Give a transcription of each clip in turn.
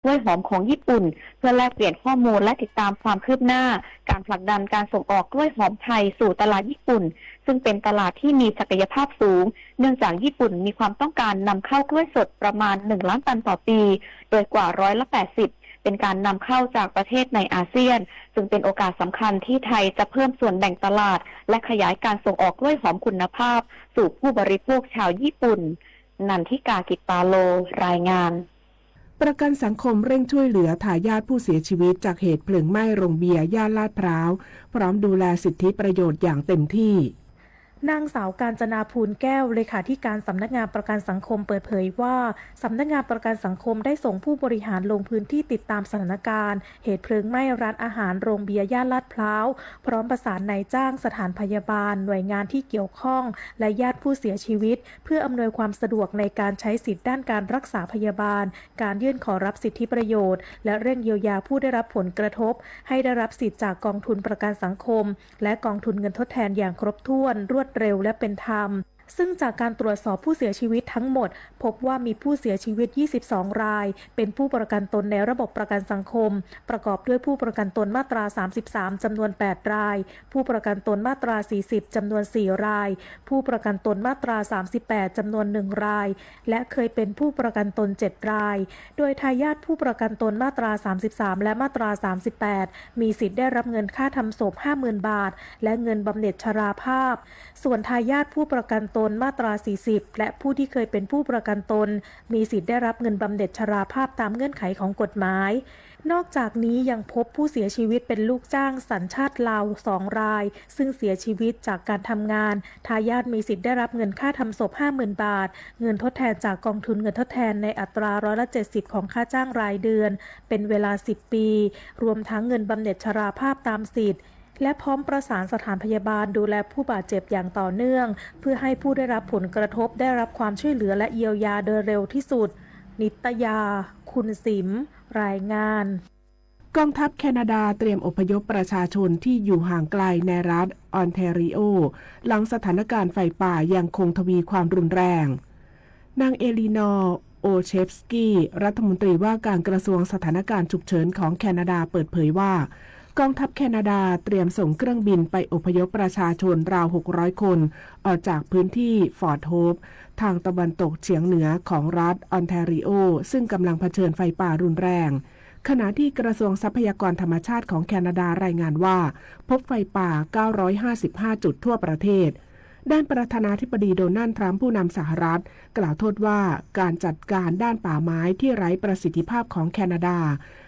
กล้วยหอมของญี่ปุ่น เพื่อแลกเปลี่ยนข้อมูลและติดตามความคืบหน้าการผลักดันการส่งออกกล้วยหอมไทยสู่ตลาดญี่ปุ่น ซึ่งเป็นตลาดที่มีศักยภาพสูง เนื่องจากญี่ปุ่นมีความต้องการนำเข้ากล้วยสดประมาณ หนึ่งล้านตันต่อปี โดยกว่าร้อยละแปดสิบเป็นการนำเข้าจากประเทศในอาเซียน ซึ่งเป็นโอกาสสำคัญที่ไทยจะเพิ่มส่วนแบ่งตลาด และขยายการส่งออกกล้วยหอมคุณภาพสู่ผู้บริโภคชาวญี่ปุ่น นันทิกา กิตตาโล รายงาน ประกันสังคมเร่งช่วยเหลือทายาทผู้เสียชีวิตจากเหตุเพลิงไหม้โรงเบียร์ย่านลาดพร้าว พร้อมดูแลสิทธิประโยชน์อย่างเต็มที่ นางสาวกาญจนา ภูลแก้ว เลขาธิการสำนักงานประกันสังคมเปิดเผยว่า สำนักงานประกันสังคมได้ส่งผู้บริหารลงพื้นที่ติดตามสถานการณ์เหตุเพลิงไหม้ร้านอาหารโรงเบียร์ย่านลาดพร้าว พร้อมประสานนายจ้าง สถานพยาบาล หน่วยงานที่เกี่ยวข้อง และญาติผู้เสียชีวิต เพื่ออำนวยความสะดวกในการใช้สิทธิ์ด้านการรักษาพยาบาล การยื่นขอรับสิทธิประโยชน์ และเร่งเยียวยาผู้ได้รับผลกระทบ ให้ได้รับสิทธิ์จากกองทุนประกันสังคม และกองทุนเงินทดแทนอย่างครบถ้วน รวดเร็ว และเป็นธรรม ซึ่งจากการตรวจสอบผู้เสียชีวิตทั้งหมด พบว่ามีผู้เสียชีวิต ยี่สิบสอง ราย เป็นผู้ประกันตนในระบบประกันสังคม ประกอบด้วยผู้ประกันตนมาตรา สามสิบสาม จำนวน แปด ราย ผู้ประกันตนมาตรา สี่สิบ จำนวน สี่ ราย ผู้ประกันตนมาตรา สามสิบแปด จำนวน หนึ่ง ราย และเคยเป็นผู้ประกันตน เจ็ด ราย โดยทายาทผู้ประกันตนมาตรา สามสิบสาม และมาตรา สามสิบแปด มีสิทธิ์ได้รับเงินค่าทำศพ ห้าหมื่น บาท และเงินบำเหน็จชราภาพ ส่วนทายาทผู้ประกันตนมาตรา สี่สิบ และผู้ที่เคยเป็นผู้ประกันตน มีสิทธิ์ได้รับเงินบำเหน็จชราภาพตามเงื่อนไขของกฎหมาย นอกจากนี้ยังพบผู้เสียชีวิตเป็นลูกจ้างสัญชาติลาว สอง ราย ซึ่งเสียชีวิตจากการทำงาน ทายาทมีสิทธิ์ได้รับเงินค่าทำศพ ห้าหมื่น บาท เงินทดแทนจากกองทุนเงินทดแทนในอัตราร้อยละเจ็ดสิบของค่าจ้างรายเดือน เป็นเวลา สิบ ปี รวมทั้งเงินบำเหน็จชราภาพตามสิทธิ์ และพร้อมประสานสถานพยาบาลดูแลผู้บาดเจ็บอย่างต่อเนื่อง เพื่อให้ผู้ได้รับผลกระทบได้รับความช่วยเหลือและเยียวยาโดยเร็วที่สุด นิตยา คุณสิม รายงาน กองทัพแคนาดาเตรียมอพยพประชาชนที่อยู่ห่างไกลในรัฐออนแทรีโอ หลังสถานการณ์ไฟป่ายังคงทวีความรุนแรง นางเอลีนอร์ โอเชฟสกี้ รัฐมนตรีว่าการกระทรวงสถานการณ์ฉุกเฉินของแคนาดาเปิดเผยว่า กองทัพแคนาดาเตรียมส่งเครื่องบินไปอพยพประชาชนราว หกร้อย คน ออกจากพื้นที่ฟอร์ตโฮป ทางตะวันตกเฉียงเหนือของรัฐออนแทรีโอ ซึ่งกำลังเผชิญไฟป่ารุนแรง ขณะที่กระทรวงทรัพยากรธรรมชาติของแคนาดารายงานว่า พบไฟป่า เก้าร้อยห้าสิบห้า จุดทั่วประเทศ ด้านประธานาธิบดีโดนัลด์ทรัมป์ผู้นำสหรัฐ กล่าวโทษว่าการจัดการด้านป่าไม้ที่ไร้ประสิทธิภาพของแคนาดา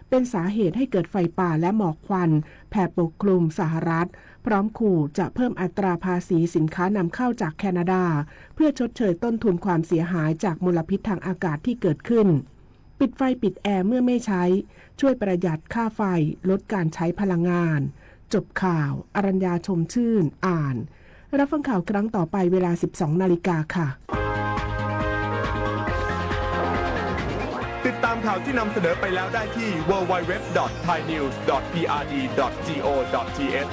เป็นสาเหตุให้เกิดไฟป่าและหมอกควันแผ่ปกคลุมสหรัฐ พร้อมขู่จะเพิ่มอัตราภาษีสินค้านำเข้าจากแคนาดา เพื่อชดเชยต้นทุนความเสียหายจากมลพิษทางอากาศที่เกิดขึ้น ปิดไฟปิดแอร์เมื่อไม่ใช้ ช่วยประหยัดค่าไฟ ลดการใช้พลังงาน จบข่าว อรัญญา ชมชื่น อ่าน รับฟังข่าวครั้งต่อไปเวลา สิบสองนาฬิกาค่ะ ติดตามข่าวที่นำเสนอไปแล้วได้ที่ ดับเบิลยู ดับเบิลยู ดับเบิลยู ดอท ไทยนิวส์ ดอท พีอาร์ดี ดอท จี โอ ดอท ที เอช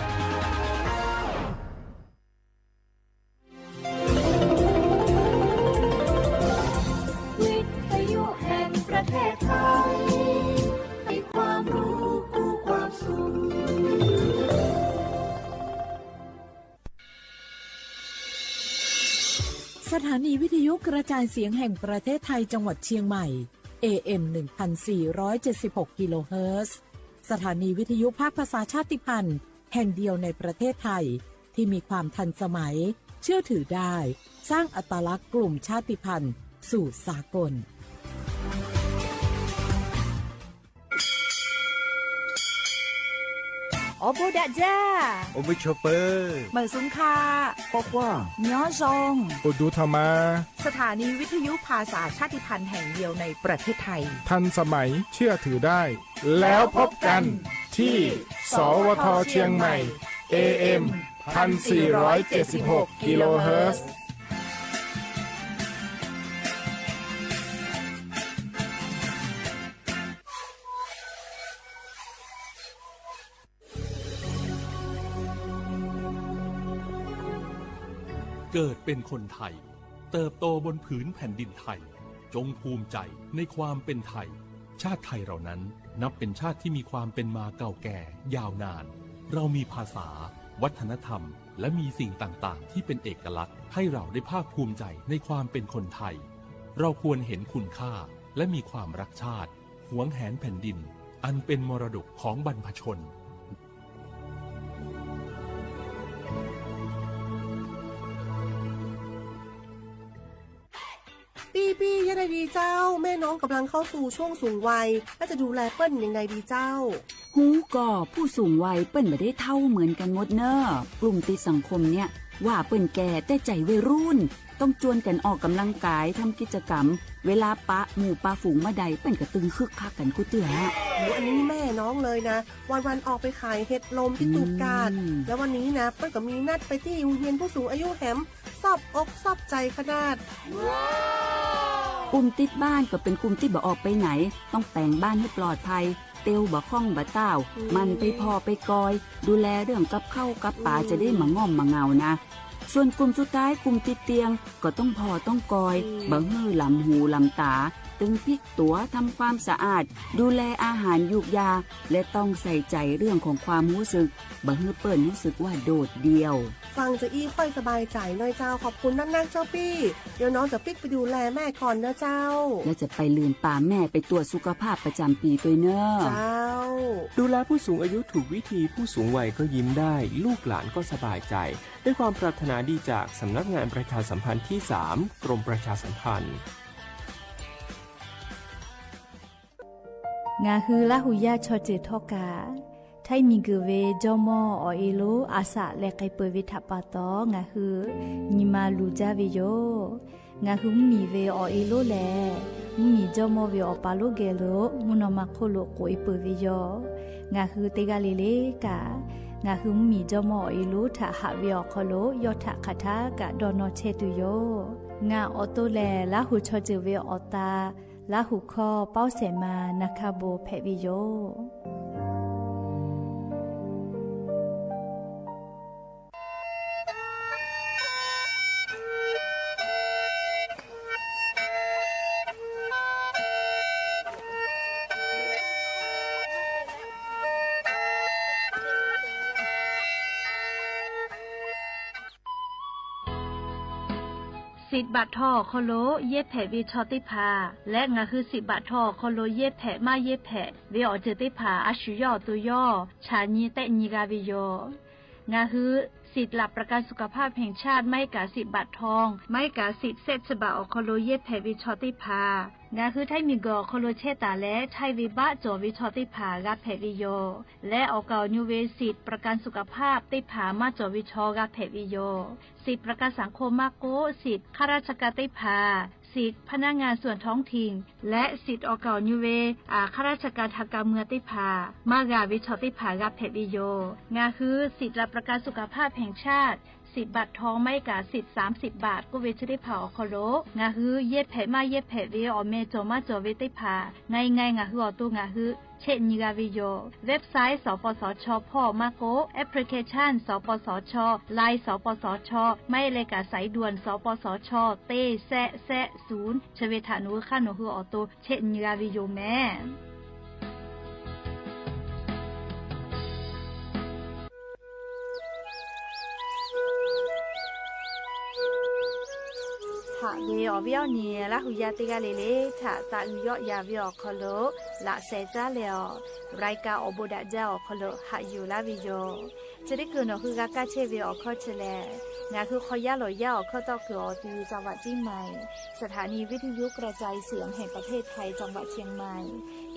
วิทยุแห่งประเทศไทย ให้ความรู้คู่ความสุข สถานีวิทยุกระจายเสียงแห่งประเทศไทยจังหวัดเชียงใหม่ เอ เอ็ม หนึ่งพันสี่ร้อยเจ็ดสิบหก กิโลเฮิรตซ์ สถานีวิทยุภาคภาษาชาติพันธุ์แห่งเดียวในประเทศไทย ที่มีความทันสมัย เชื่อถือได้ สร้างอัตลักษณ์กลุ่มชาติพันธุ์สู่สากล Awˬ bon daꞈ jaˇ. Awˬ bon chaw peuˬ. Meuˬ suhˍ hk'aˆ. K'awꞈ k'oˆ. Nyoˉ zawˇ. Awˬ duˬ htaꞈ ma. สถานีวิทยุภาษาชาติพันธุ์แห่งเดียวในประเทศไทย ทันสมัย เชื่อถือได้ แล้วพบกันที่ สวท เชียงใหม่ เอ เอ็ม พันสี่ร้อยเจ็ดสิบหก กิโลเฮิรตซ์ เกิดเป็นคนไทย เติบโตบนผืนแผ่นดินไทย จงภูมิใจในความเป็นไทย ชาติไทยเรานั้นนับเป็นชาติที่มีความเป็นมาเก่าแก่ยาวนาน เรามีภาษา วัฒนธรรม และมีสิ่งต่างๆ ที่เป็นเอกลักษณ์ให้เราได้ภาคภูมิใจในความเป็นคนไทย เราควรเห็นคุณค่าและมีความรักชาติ หวงแหนแผ่นดิน อันเป็นมรดกของบรรพชน ปี้ๆ เยียะไดดีเจ้า แม่น้องกำลังเข้าสู่ช่วงสูงวัย แล้วจะดูแลเปิ้นยังไงดีเจ้า ฮู้ก่อ ผู้สูงวัยเปิ้นบ่ได้เฒ่าเหมือนกันหมดเน่อ กลุ่มติดสังคมเนี่ย ว่าเปิ้นแก่แต่ใจวัยรุ่น ต้องจวนกันออกกำลังกาย ทำกิจกรรม เวลาปะหมู่ปะฝูงเมื่อใด เปิ้นก็ตึงคึกคักกันกู้เตื้อ โอ้ อันนี้แม่น้องเลยนะ วันๆ ออกไปขายเห็ดลมที่ตูบกาด อืม แล้ววันนี้นะ เปิ้นก็มีนัดไปตี้โฮงเฮียนผู้สูงอายุแหม ซอบอกซอบใจขนาด กลุ่มติดบ้านก็เป๋นกลุ่มตี้บ่ออกไปไหน ต้องแต่งบ้านหื้อปลอดภัย เตียวบ่ค่องบ่ต้าว อืม หมั่นไปผ่อไปกอย ดูแลเรื่องกับข้าวกับป๋า อืม จะได้บ่ง่อมบ่เหงานะ ส่วนกลุ่มสุดท้าย กลุ่มติดเตียง ก็ต้องผ่อต้องกอย อืม บ่หื้อหลำหูหลำต๋า ตึงพลิกตั๋ว ทำความสะอาด ดูแลอาหารยูกยา และต้องใส่ใจเรื่องของความฮู้สึก บ่หื้อเปิ้นฮู้สึกว่าโดดเดี่ยว ฟังจะอี้ค่อยสบายใจ๋หน่อยเจ้า ขอบคุณนักๆ เจ้าปี้ เดี๋ยวน้องจะปิ๊กไปดูแลแม่ก่อนนะเจ้า แล้วจะไปลืมปาแม่ไปตรวจสุขภาพประจำปีตวยเน่อ เจ้า ดูแลผู้สูงอายุถูกวิธี ผู้สูงวัยก็ยิ้มได้ ลูกหลานก็สบายใจ ด้วยความปรารถนาดีจากสำนักงานประชาสัมพันธ์ที่สาม กรมประชาสัมพันธ์ Ngaˬ hui Laˇ huˍ yaˇ chaw ceuˬ htawˇ kaꞈ, htaiˇ miˬ guiˬ ve jawˇmawˇ awˬ e lonˉ a shaꞈ leh k'ai peuˬ ve htaꞈ pa taw, ngaˬ hui nyi ma luˬ jaˇ ve yoˬ. Ngaˬ hui mvuhˇmiˬ ve awˬ e lonˉ lehˬ, mvuhˇmiˬ jawˇmawˇ ve awˬ pa lonˉ geh lo mvuhˇ naw ma hk'oˆ lo k'oꞈ e peuˬ ve yoˬ. Ngaˬ hui teˇ g'aˇ le le kaꞈ, ngaˬ hui mvuhˇmiˬ jawˇmawˇ awˬ e lonˉ htaꞈ haꞈ ve awˬ hk'aw lo yawˇ htaꞈ hk'aˬ htaˇ kaꞈ dawˇ nawˇ chehˇ tuˬ yoˬ. Ngaˬ awˬ to lehˬ, Laˇ huˍ chaw ceuˬ ve awˬ ta, Laˇ huˍ hkawˇ pawˇ shehˍ ma na hkaˇ bon hpehꞈ ve yoˬ. Siꞈ baꞈ htaw awˬ hk'aw lo yehˇ hpehꞈ ve chaw teˇ hpaˍ leh, ngaˬ hui siꞈ baꞈ htaw awˬ hk'aw lo yehˇ hpehꞈ maˇ yehˇ hpehꞈ ve awˬ ceuˬ teˇ hpaˍ a shu yawˇ awˬ to yawˇ chaꞈ nyi tehˆ nyi g'a ve yoˬ. Ngaˬ hui สิทธิ์หลักประกันสุขภาพแห่งชาติ maˇ heˆ kaꞈ siꞈ baꞈ htaw, maˇ heˆ kaꞈ siꞈ shehˆ chi baꞈ awˬ hk'aw lo yehˇ hpehꞈ ve chaw teˇ hpaˍ, ngaˬ hui htaiˇ miˬ guiˬ awˬ hk'aw lo chehˇ taˍ leh, htaiˇ ve baˆ cawˬ ve chaw teˇ hpaˍ g'a hpehꞈ ve yoˬ. Leh awˬ kaˍ awˬ nyu ve siꞈ ประกันสุขภาพ teˇ hpaˍ maˇ cawˬ ve chaw g'a hpehꞈ ve yoˬ. Siꞈ ประกันสังคม maˇ k'oˆ, siꞈ ข้าราชการ teˇ hpaˍ, siꞈ พนักงานส่วนท้องถิ่น leh siꞈ awˬ kaˍ awˬ nyu ve ข้าราชการทางการเมือง teˇ hpaˍ maˇ g'a ve chaw teˇ hpaˍ g'a hpehꞈ ve yoˬ. Ngaˬ hui สิทธิ์หลักประกันสุขภาพแห่งชาติ สิทธิ์บัตรทอง maˇ heˆ kaꞈ siꞈ สามสิบบาท k'oˆ ve chi teˇ hpaˍ awˬ hk'aw lo ngaˬ hui yehˇ hpehꞈ maˇ yehˇ hpehꞈ ve awˬ meh cawˬ maˇ cawˬ ve teˇ hpaˍ ngaˬ ngai ngaˬ hui awˬ to ngaˬ hui chehˆ nyi g'a ve yoˬ. Website สปสช hpawˇ maˇ k'oˆ, application สปสช, Line สปสช, maˇ heˆ leh kaꞈ สายด่วน สปสช teˇ shehˆ shehˆ ศูนย์ chi ve htaꞈ nawˬ hui hk'aˇ nawˬ hui awˬ to chehˆ nyi g'a ve yoˬ mehˍ. Haꞈ ve awˬ viˉ awˬ nyi Laˇ huˍ yaˇ teˇ g'aˇ le le htaꞈ taꞈ uiˍ yawˆ yan ve awˬ hk'aw lo laꞈ sheh caˉ leh awˬ, รายการ awˬ bon daꞈ jaˇ awˬ hk'aw lo haꞈ yuˬ laˇ ve yoˬ. Chi teˇ kuiˬ nawˬ hui g'a kaˇ chehˇ ve awˬ hkawˇ chi lehˬ, ngaˬ hui hk'aw yaˇ lawˬ yaˇ awˬ hkawˇ tawˆ kuiˬ awˬ tu จังหวัดเชียงใหม่, สถานีวิทยุกระจายเสียงแห่งประเทศไทย จังหวัดเชียงใหม่,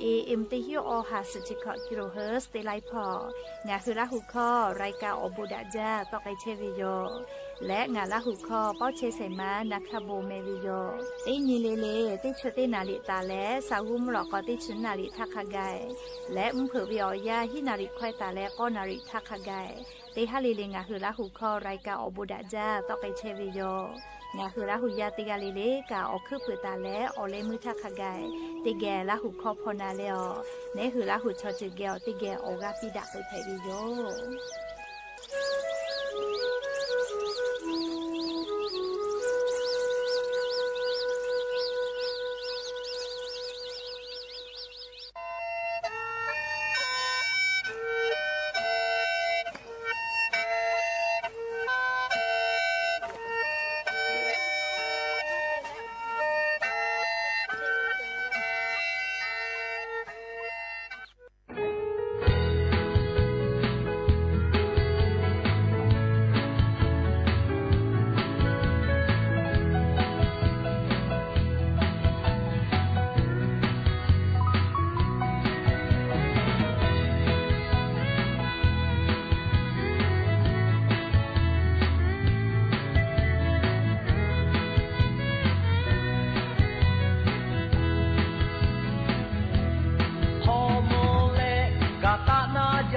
AM teˇ hinˉ awˬ ha suhˍ chi hkawꞈ kilohertz teˇ laiˉ hpawˇ, ngaˬ hui Laˇ huˍ hkawˇ รายการ awˬ bon daꞈ jaˇ tawˆ k'ai chehˇ ve yoˬ. Leh ngaˬ Laˇ huˍ hkawˇ pawˇ chehˇ shehˍ ma na hkaˇ bon meh ve yoˬ. Teˇ nyi le le teˇ chi teˇ naˍ riˍ taˍ leh, sa g'uˇ mvuhˇ lawꞈ k'aw teˇ chi naˍ riˍ htaˇ hk'a gaˬ, leh mvuhˇ hpeuꞈ ve awˬ yanˇ hiˉ naˍ riˍ hkawehˇ taˍ leh k'awˇ naˍ riˍ htaˇ hk'a gaˬ, teˇ haˉ le le ngaˬ hui Laˇ huˍ hkawˇ รายการ awˬ bon daꞈ jaˇ tawˆ k'ai chehˇ ve yoˬ. Ngaˬ hui Laˇ huˍ yaˇ teˇ g'aˇ le le kaꞈ awˬ hkuiˉ puiˍ taˍ leh awˬ leh meuˇ htaˇ hk'a gaˬ, teˇ geh Laˇ huˍ hkawˇ hpaw na leh awˬ, neˉ hui Laˇ huˍ chaw ceuˬ geh awˬ teˇ geh awˬ g'aˇ piˇ daꞈ k'ai hpehꞈ ve yoˬ.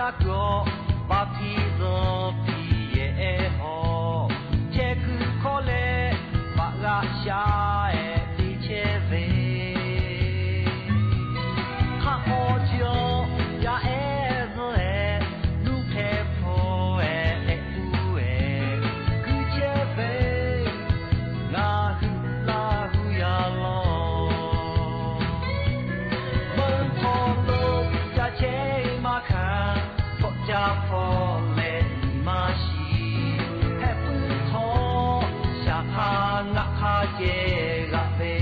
Aˉ kuiˬ awˬ, baˬ hpiˇ zuhˬ hpiˇ yehˬ ehˉ hawˬ, chehˇ kuiˬ hkawˇ leh baꞈ g'a sha ehˉ te chehˇ ve. Hk'aˆ hk'aw chi awˬ, yaˇ ehˉ zuhˆ ehˉ, nuˇ hk'e hpfuhˇ ehˉ ehˉ tuˬ ehˉ, guiˇ chehˇ ve. Ngaˬ hui Laˇ hu yaˇ lawˬ, meuˇ hk'aw lo ca chehˇ maˇ hkanˍ, hkawꞈ ca hpawˇ leh nyi ma shiˍ, heh puiˉ htawˇ shaˍ hk'aˇ ngaˆ hk'aˇ ceh g'aꞈ ve.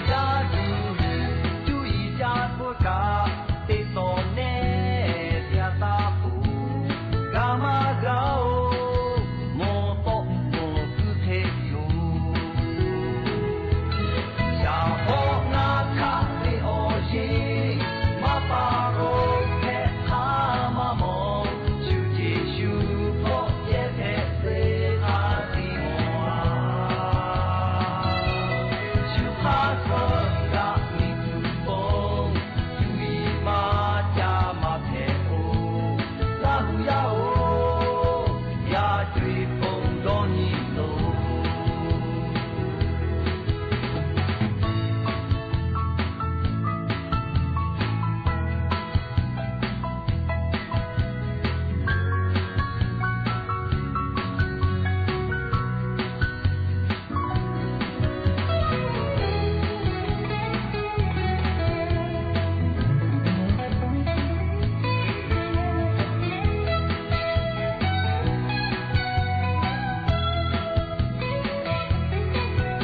Yaˇ tuˬ hui cuˇ yiˍ ca pfuhˇ kaꞈ, teˇ taw nehˇ te a taˇ poˬ, g'a maˇ g'a-oˬ, mawˬ tawˆ mawˬ kuiˬ hk'e yoˬ. Shaˍ hawˆ ngaˇ hkaˆ ve awˬ yeˇ, maˇ pa k'o hpehꞈ hk'aˇ maˇ mawˬ, shu ceˬ shu hpawˆ ceh hpehꞈ ve hk'a tiꞈ mawˬ a. Shu hk'aˇ suh g'aꞈ miˬ tuˬ pon, cuˇ yiˍ maˇ ca maˇ hpehꞈ-oˬ, Laˇ hu yaˇ-oˬ, yaˇ co-e pon dawˇ nyi loˬ.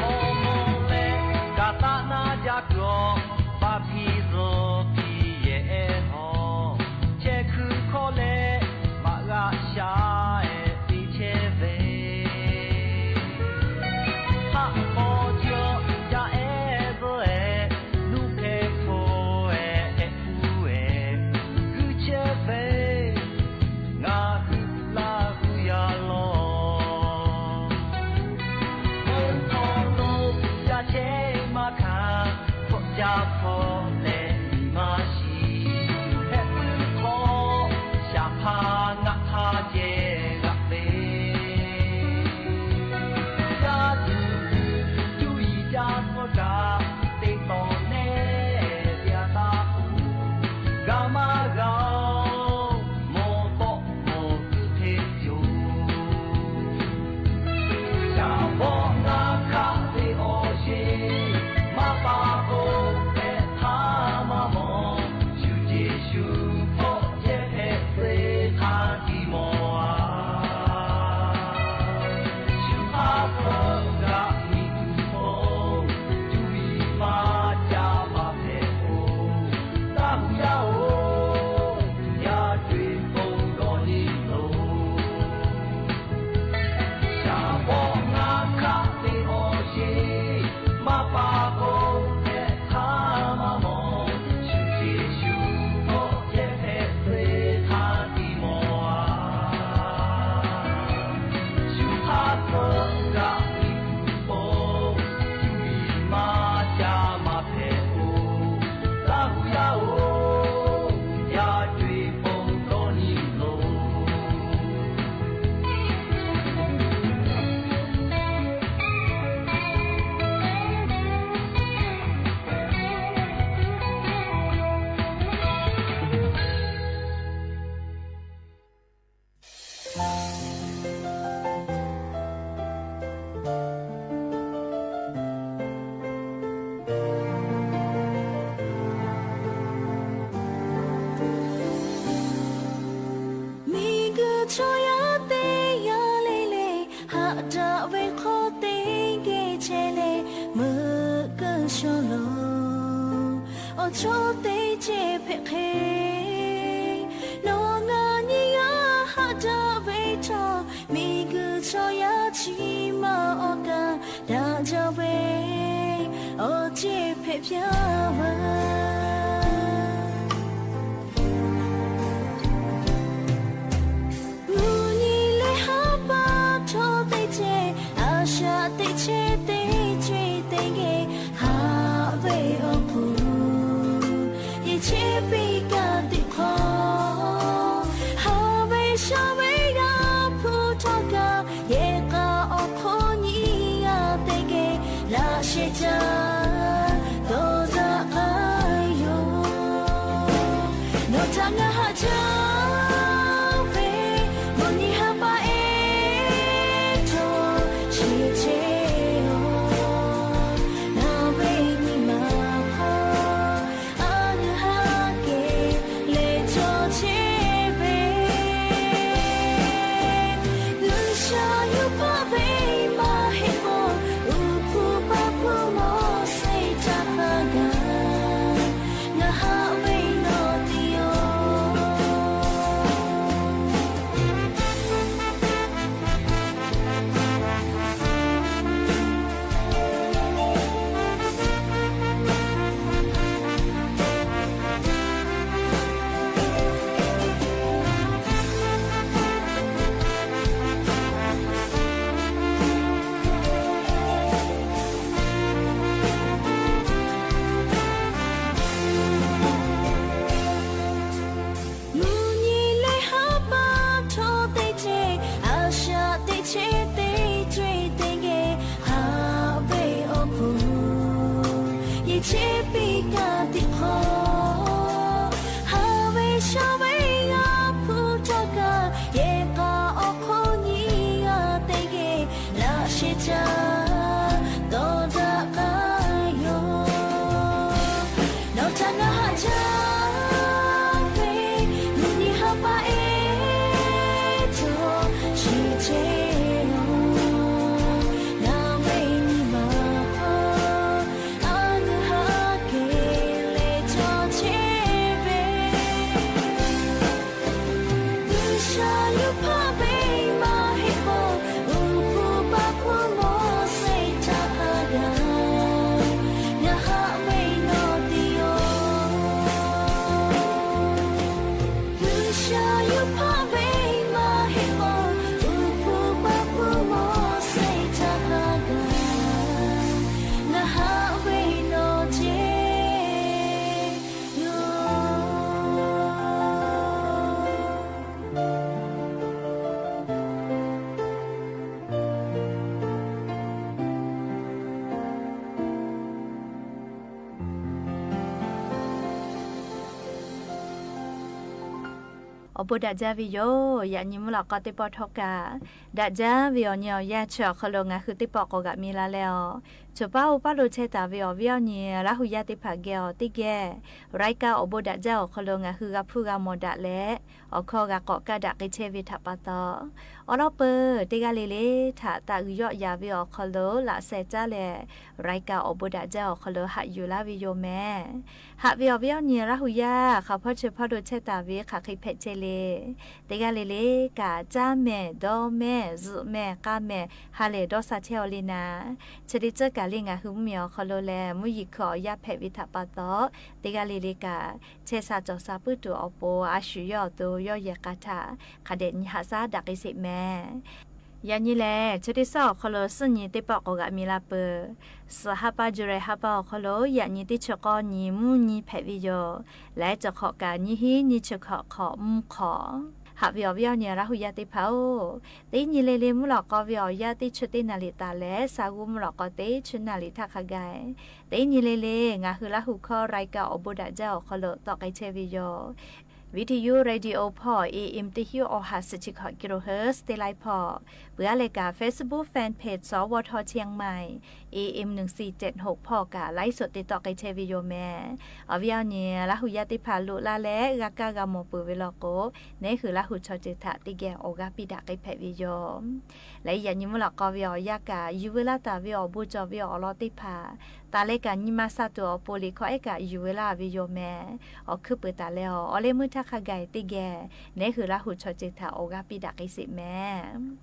Awˬ mawˬ leh kaꞈ taˆ naˇ jaˇ kuiˬ awˬ, baˬ hpiˇ zuhˬ hpiˇ yehˬ ehˉ hawˬ, chehˇ kuiˬ hkawˇ leh baꞈ g'a sha ehˉ te chehˇ ve. Hk'aˆ hk'aw chi awˬ, yaˇ ehˉ zuhˆ ehˉ, nuˇ hk'e hpfuhˇ ehˉ ehˉ tuˬ ehˉ, guiˇ chehˇ ve. Ngaˬ hui Laˇ hu yaˇ lawˬ, meuˇ hk'aw lo ca chehˇ maˇ hkanˍ, hkawꞈ ca hpawˇ leh nyi ma shiˍ, heh puiˉ htawˇ shaˍ hk'aˇ ngaˆ hk'aˇ ceh g'aꞈ ve. Yaˇ tuˬ hui cuˇ yiˍ ca pfuhˇ kaꞈ, teˇ taw nehˇ te a taˇ poˬ, g'a maˇ g'a-oˬ, mawˬ tawˆ mawˬ kuiˬ hk'e yoˬ. Shaˍ hawˆ ngaˇ hkaˆ ve awˬ yeˇ, maˇ pa k'o hpehꞈ hk'aˇ maˇ mawˬ, shu ceˬ shu hpawˆ ceh hpehꞈ ve hk'a tiꞈ mawˬ a. Shu hk'aˇ suh g'aꞈ miˬ tuˬ pon, cuˇ yiˍ maˇ ca maˇ hpehꞈ-oˬ, Laˇ hu yaˇ-oˬ, yaˇ co-e pon dawˇ nyi loˬ. Shaˍ hawˆ ngaˇ hkaˆ ve awˬ yeˇ, maˇ pa k'o hpehꞈ hk'aˇ maˇ mawˬ, shu ceˬ shu hpawˆ ceh hpehꞈ ve hk'a tiꞈ mawˬ a. Shu hk'aˇ suh g'aꞈ miˬ tuˬ pon, cuˇ yiˍ maˇ ca maˇ hpehꞈ-oˬ, Laˇ hu yaˇ-oˬ, yaˇ co-e pon dawˇ nyi loˬ. Miˬguiˬ chaw yaˇ teˇ g'aˇ le le, haꞈ daꞈ ve hk'aw teˇ geh chehˇ leh meuꞈ keu shaw loˬ. Awˬ chawˇ teˇ cehˬ hpehꞈ hk'e, nawˬ ngaˬ nyiˇ g'aˇ haꞈ daꞈ ve htawˇ, miˬguiˬ chaw yaˇ chi ma awˬ kaꞈ daꞈ jaˇ ve, awˬ cehˬ hpehꞈ piˇ veuˬ. Mvuhˇ nyi leh haˉ paˇ htawˇ teˇ cehˬ, a shaꞈ teꞈ chehˇ teˇ cehˬ teˇ geh haꞈ ve awˬ hk'oˆ, yehˬ chehˇ piˇ kaꞈ Htaꞈ ngaˬ haꞈ jaˇ ve, mvuhˇ nyi ha pa e cawˬ chi chehˇ-oˬ, ngaˬ ve nyi ma hk'aw a nuˇ haˉ kehˬ leh cawˬ chehˇ ve, G'uiˬsha yawˇ hpaˆ ve maˇ heˆ k'o, uˉ hpu paˇ hpu mawˬ shehˍ htaˇ hk'a gaˬ ngaˬ haꞈ ve nawˬ te-oˬ. Mvuhˇ nyi leh haˉ paˇ htawˇ teˇ ceuˬ, a shaꞈ teꞈ chehˇ teˇ co-e teˇ geh haꞈ ve awˬ hk'oˆ, yehˬ chehˇ piˇ kaꞈ teˇ hk'awꞈ, haꞈ ve shaˉ ve g'a hpu htawˇ kaꞈ, yehˬ k'a awˬ hk'oˆ nyi g'a teˇ geh laꞈ sheh caˇ dawˇ daꞈ k'ai yoˬ. Nawˬ htaꞈ ngaˬ haꞈ jaˇ ve, mvuhˇ nyi ha pa e cawˬ chi chehˇ-oˬ, ngaˬ ve nyi ma hk'aw a nuˇ haˉ kehˬ leh cawˬ chehˇ ve, G'uiˬsha yawˇ hpaˆ ve maˇ heˆ k'o, uˉ hpu paˇ hpu mawˬ shehˍ htaˇ hk'a gaˬ ngaˬ haꞈ ve nawˬ te-oˬ. G'uiˬsha yawˇ hpaˆ ve maˇ heˆ k'o, uˉ hpu paˇ hpu mawˬ shehˍ htaˇ hk'a gaˬ ngaˬ haꞈ ve nawˬ te-oˬ. Awˬ bon daꞈ jaˇ ve yoˬ. Yaꞈ nyi mvuhˇ lawꞈ k'aw teˇ pawˆ htawˇ kaꞈ, daꞈ jaˇ ve awˬ nyi awˬ yanˇ chi awˬ hk'aw lo ngaˬ hui teˇ pawˆ k'awꞈ g'aꞈ mi la leh, a, chaw paˉ oˇ paˉ lo chehˇ taˍ ve awˬ viˉ awˬ nyi Laˇ hu yaˇ teˇ hpaˍ geh awˬ teˇ geh, รายการ awˬ bon daꞈ jaˇ awˬ hk'aw lo ngaˬ hui g'a hpuˇ g'a mawˬ daꞈ leh, awˬ hkawˇ g'a k'awꞈ kaˇ daꞈ k'ai chehˇ ve htaꞈ pa taw, awˉ lawˉ peuˬ teˇ g'aˇ le le htaꞈ taꞈ g'uiˬ yawˆ yaˍ ve awˬ hk'aw lo laꞈ sheh caˉ leh, รายการ awˬ bon daꞈ jaˇ awˬ hk'aw lo haꞈ yuˬ laˇ ve yoˬ mehˍ. Haꞈ ve awˬ viˉ awˬ nyi Laˇ hu yaˇ hk'aˬ hpawˇ chi hpawˇ lo chehˇ taˍ ve hk'aˬ hk'e hpehꞈ chehˇ le. Teˇ g'aˇ le le kaꞈ caˇ mehˍ, dawˇ mehˍ, zuhꞈ mehˍ, k'a mehˍ, ha lehˬ dawˇ sha chehˇ-aw le naˍ. Chi teˇ ceuˬ kaꞈ le ngaˬ hui mvuhˇmiˬ awˬ hk'aw lo lehˬ mvuhˇ yeˬ hkui awˬ yanˇ hpehꞈ ve htaꞈ pa taw, teˇ g'aˇ le le kaꞈ chehˇ sha cawˬ sha puiˉ tuˬ awˬ pon a shu yawˇ awˬ to yawˇ yehˬ k'a htaꞈ hk'a dehꞈ nyi haꞈ shaˉ daꞈ k'ai sheˍ mehˍ. Yaꞈ nyi lehˬ, chi teˇ shaˉ awˬ hk'aw lo suhˉ nyi teˇ pawˆ k'awꞈ g'aꞈ mi la peuˬ. Suhˍ ha pa July ha pa awˬ hk'aw lo yaꞈ nyi teˇ chi k'awˇ nyi mvuhˇ nyi hpehꞈ ve yoˬ. Laiˉ ceuˬ hk'awꞈ kaꞈ nyiˇ hinˉ nyiˇ chi hkawꞈ hk'awꞈ mvuhˇ hk'awꞈ. Haꞈ ve awˬ viˉ awˬ nyi Laˇ hu yaˇ teˇ hpaˍ-oˬ, teˇ nyi le le mvuhˇ lawꞈ k'aw ve awˬ yanˇ teˇ chi teˇ naˍ liꞈ taˍ leh, sa g'uˇ mvuhˇ lawꞈ k'aw teˇ chi naˍ liꞈ htaˇ hk'a gaˬ, teˇ nyi le le ngaˬ hui Laˇ hu hkawˇ รายการ awˬ bon daꞈ jaˇ awˬ hk'aw lo tawˆ k'ai chehˇ ve yoˬ. Viˇtiˇ yuˇ radio hpawˇ A M teˇ hinˉ awˬ ha suhˍ chi hkawꞈ kilohertz teˇ laiˉ hpawˇ, peuˬ-a leh kaꞈ Facebook fan page สวท เชียงใหม่ A M หนึ่งสี่เจ็ดหก hpawˇ kaꞈ ไลฟ์สด te tawˆ k'ai chehˇ ve yoˬ mehˍ. Awˬ viˉ awˬ nyi Laˇ hu yaˇ teˇ hpaˍ loꞈ la leh g'a kaˇ g'a mawˬ peuˬ ve law k'o, neˉ hui Laˇ hu chaw ceuˬ htaꞈ teˇ geh awˬ g'aˇ piˇ daꞈ k'ai hpehꞈ ve yoˬ. Leh yaꞈ nyi mvuhˇ lawꞈ k'aw ve awˬ yanˇ kaꞈ yuˬ veu laˇ taˍ ve awˬ bon cawˬ ve awˬ lawn teˇ hpaˍ taˍ leh kaꞈ nyi ma sha tuˬ awˬ pon liꞈ hkawˇ ehˉ kaꞈ yuˬ veu laˇ ve yoˬ mehˍ. Awˬ hkuiˉ peuˬ taˍ leh awˬ awˬ leh meuˇ htaˇ hk'a gaˬ teˇ geh neˉ hui Laˇ hu chaw ceuˬ htaꞈ awˬ g'aˇ piˇ daꞈ k'ai sheˍ mehˍ.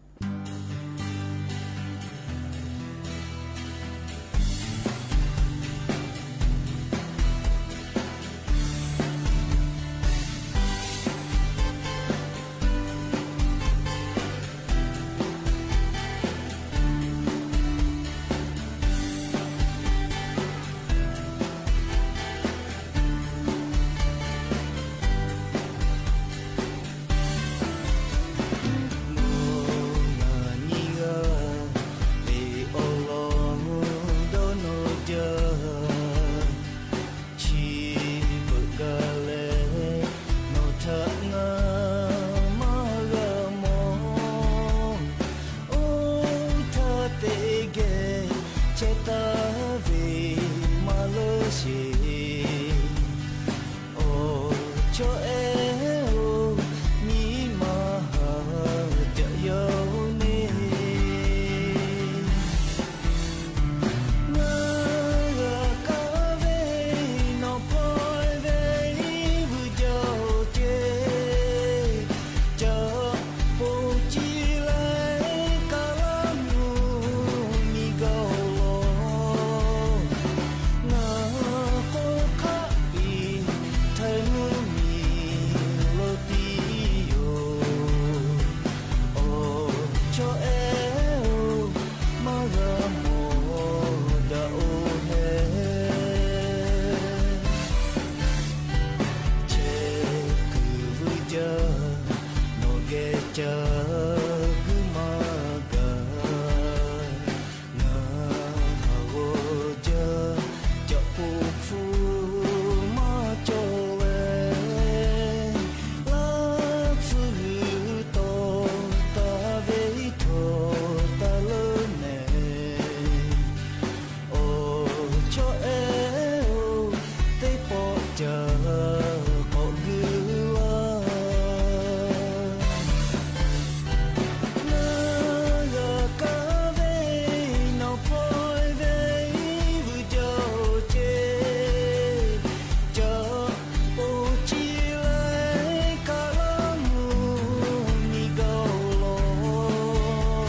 Chaw ehˉ-oˬ, nyi ma haˍ jaꞈ yaˇ-oˬ neˇ. Ngaˬ g'a kaˇ ve nawˬ hpawˇ ve vuiˬ jaˇ-oˬ ceˇ. Caꞈ poˍ ciˇ leh kaꞈ laˇ mvuhˇ miˬ gaˬ-oˬ law. Ngaˬ k'o hk'aˆ piˍ htaiˍ mvuhˇ miˬ lo tiˉ yoˬ. Awˬ chaw ehˉ-oˬ, maˇ g'a mawˬ daꞈ-oˬ hehˉ. Chehˇ kuiˬ vuiˬ jaˇ, nawˬ geh ca guiˇ maˇ gaˬ. Ngaˬ haˍ g'awˬ jaˇ, caꞈ poˍ hpfuhˇ maˇ cawˬ leh, laˇ tsuhˇ g'uiˬ tawˍ taˍ ve htawˇ taˍ leuˉ mehˍ. Awˬ chaw ehˉ-oˬ, teˇ pawˆ caˬ k'awꞈ guiˇ laˇ. Ngaˬ g'a kaˇ ve nawˬ hpawˇ ve vuiˬ jaˇ-oˬ ceˇ. Caꞈ poˍ ciˇ leh kaꞈ laˇ mvuhˇ miˬ gaˬ-oˬ law.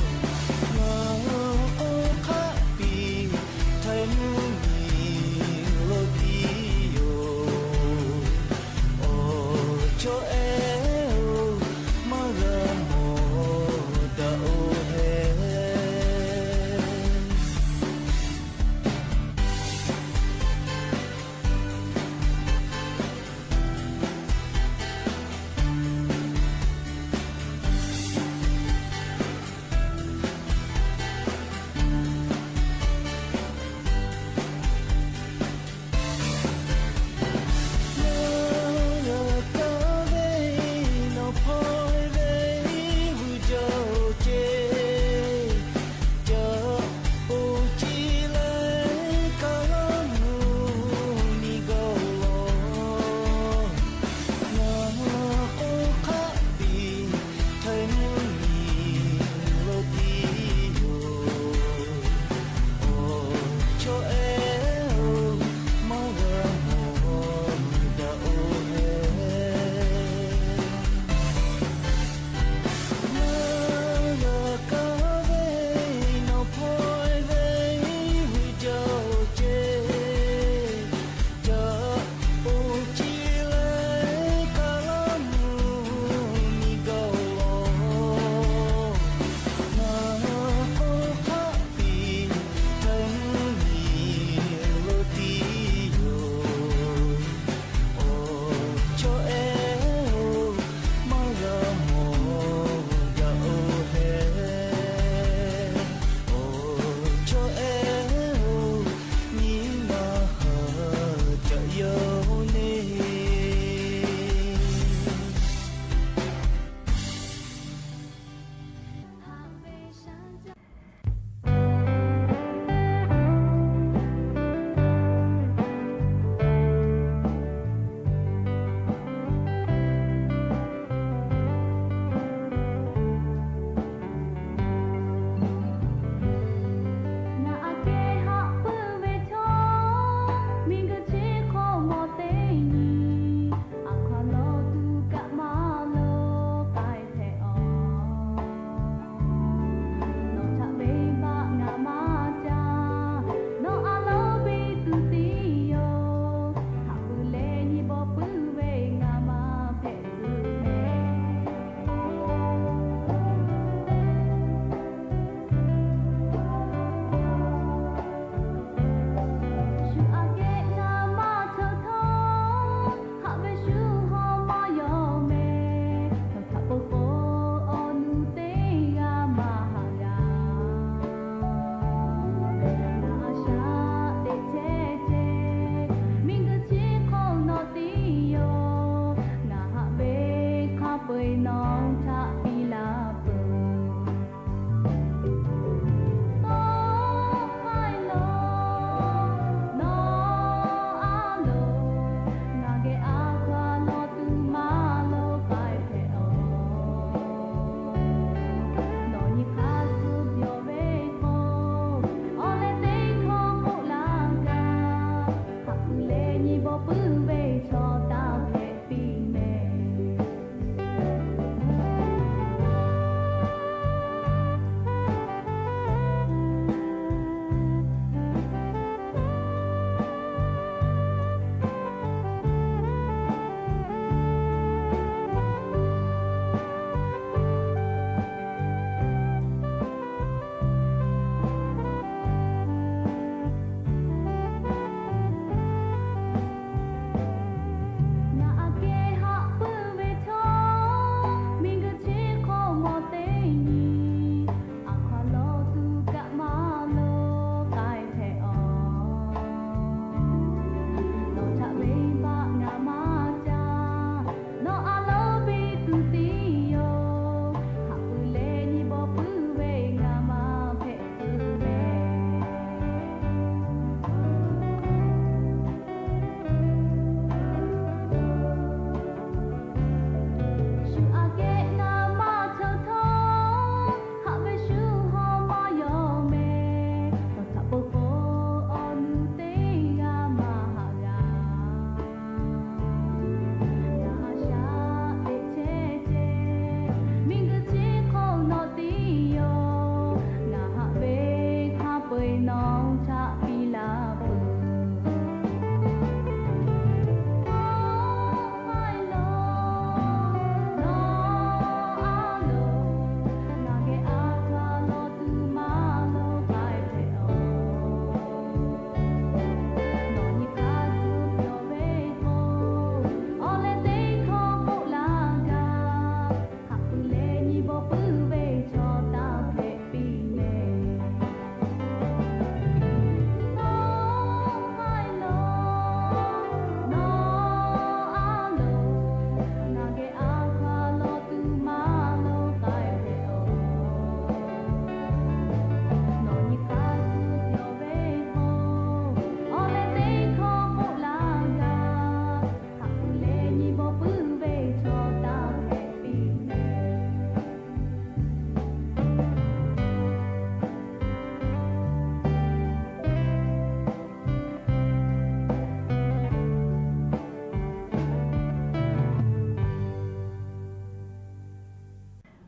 Ngaˬ k'o hk'aˆ piˍ htaiˍ mvuhˇ miˬ lo tiˉ yoˬ.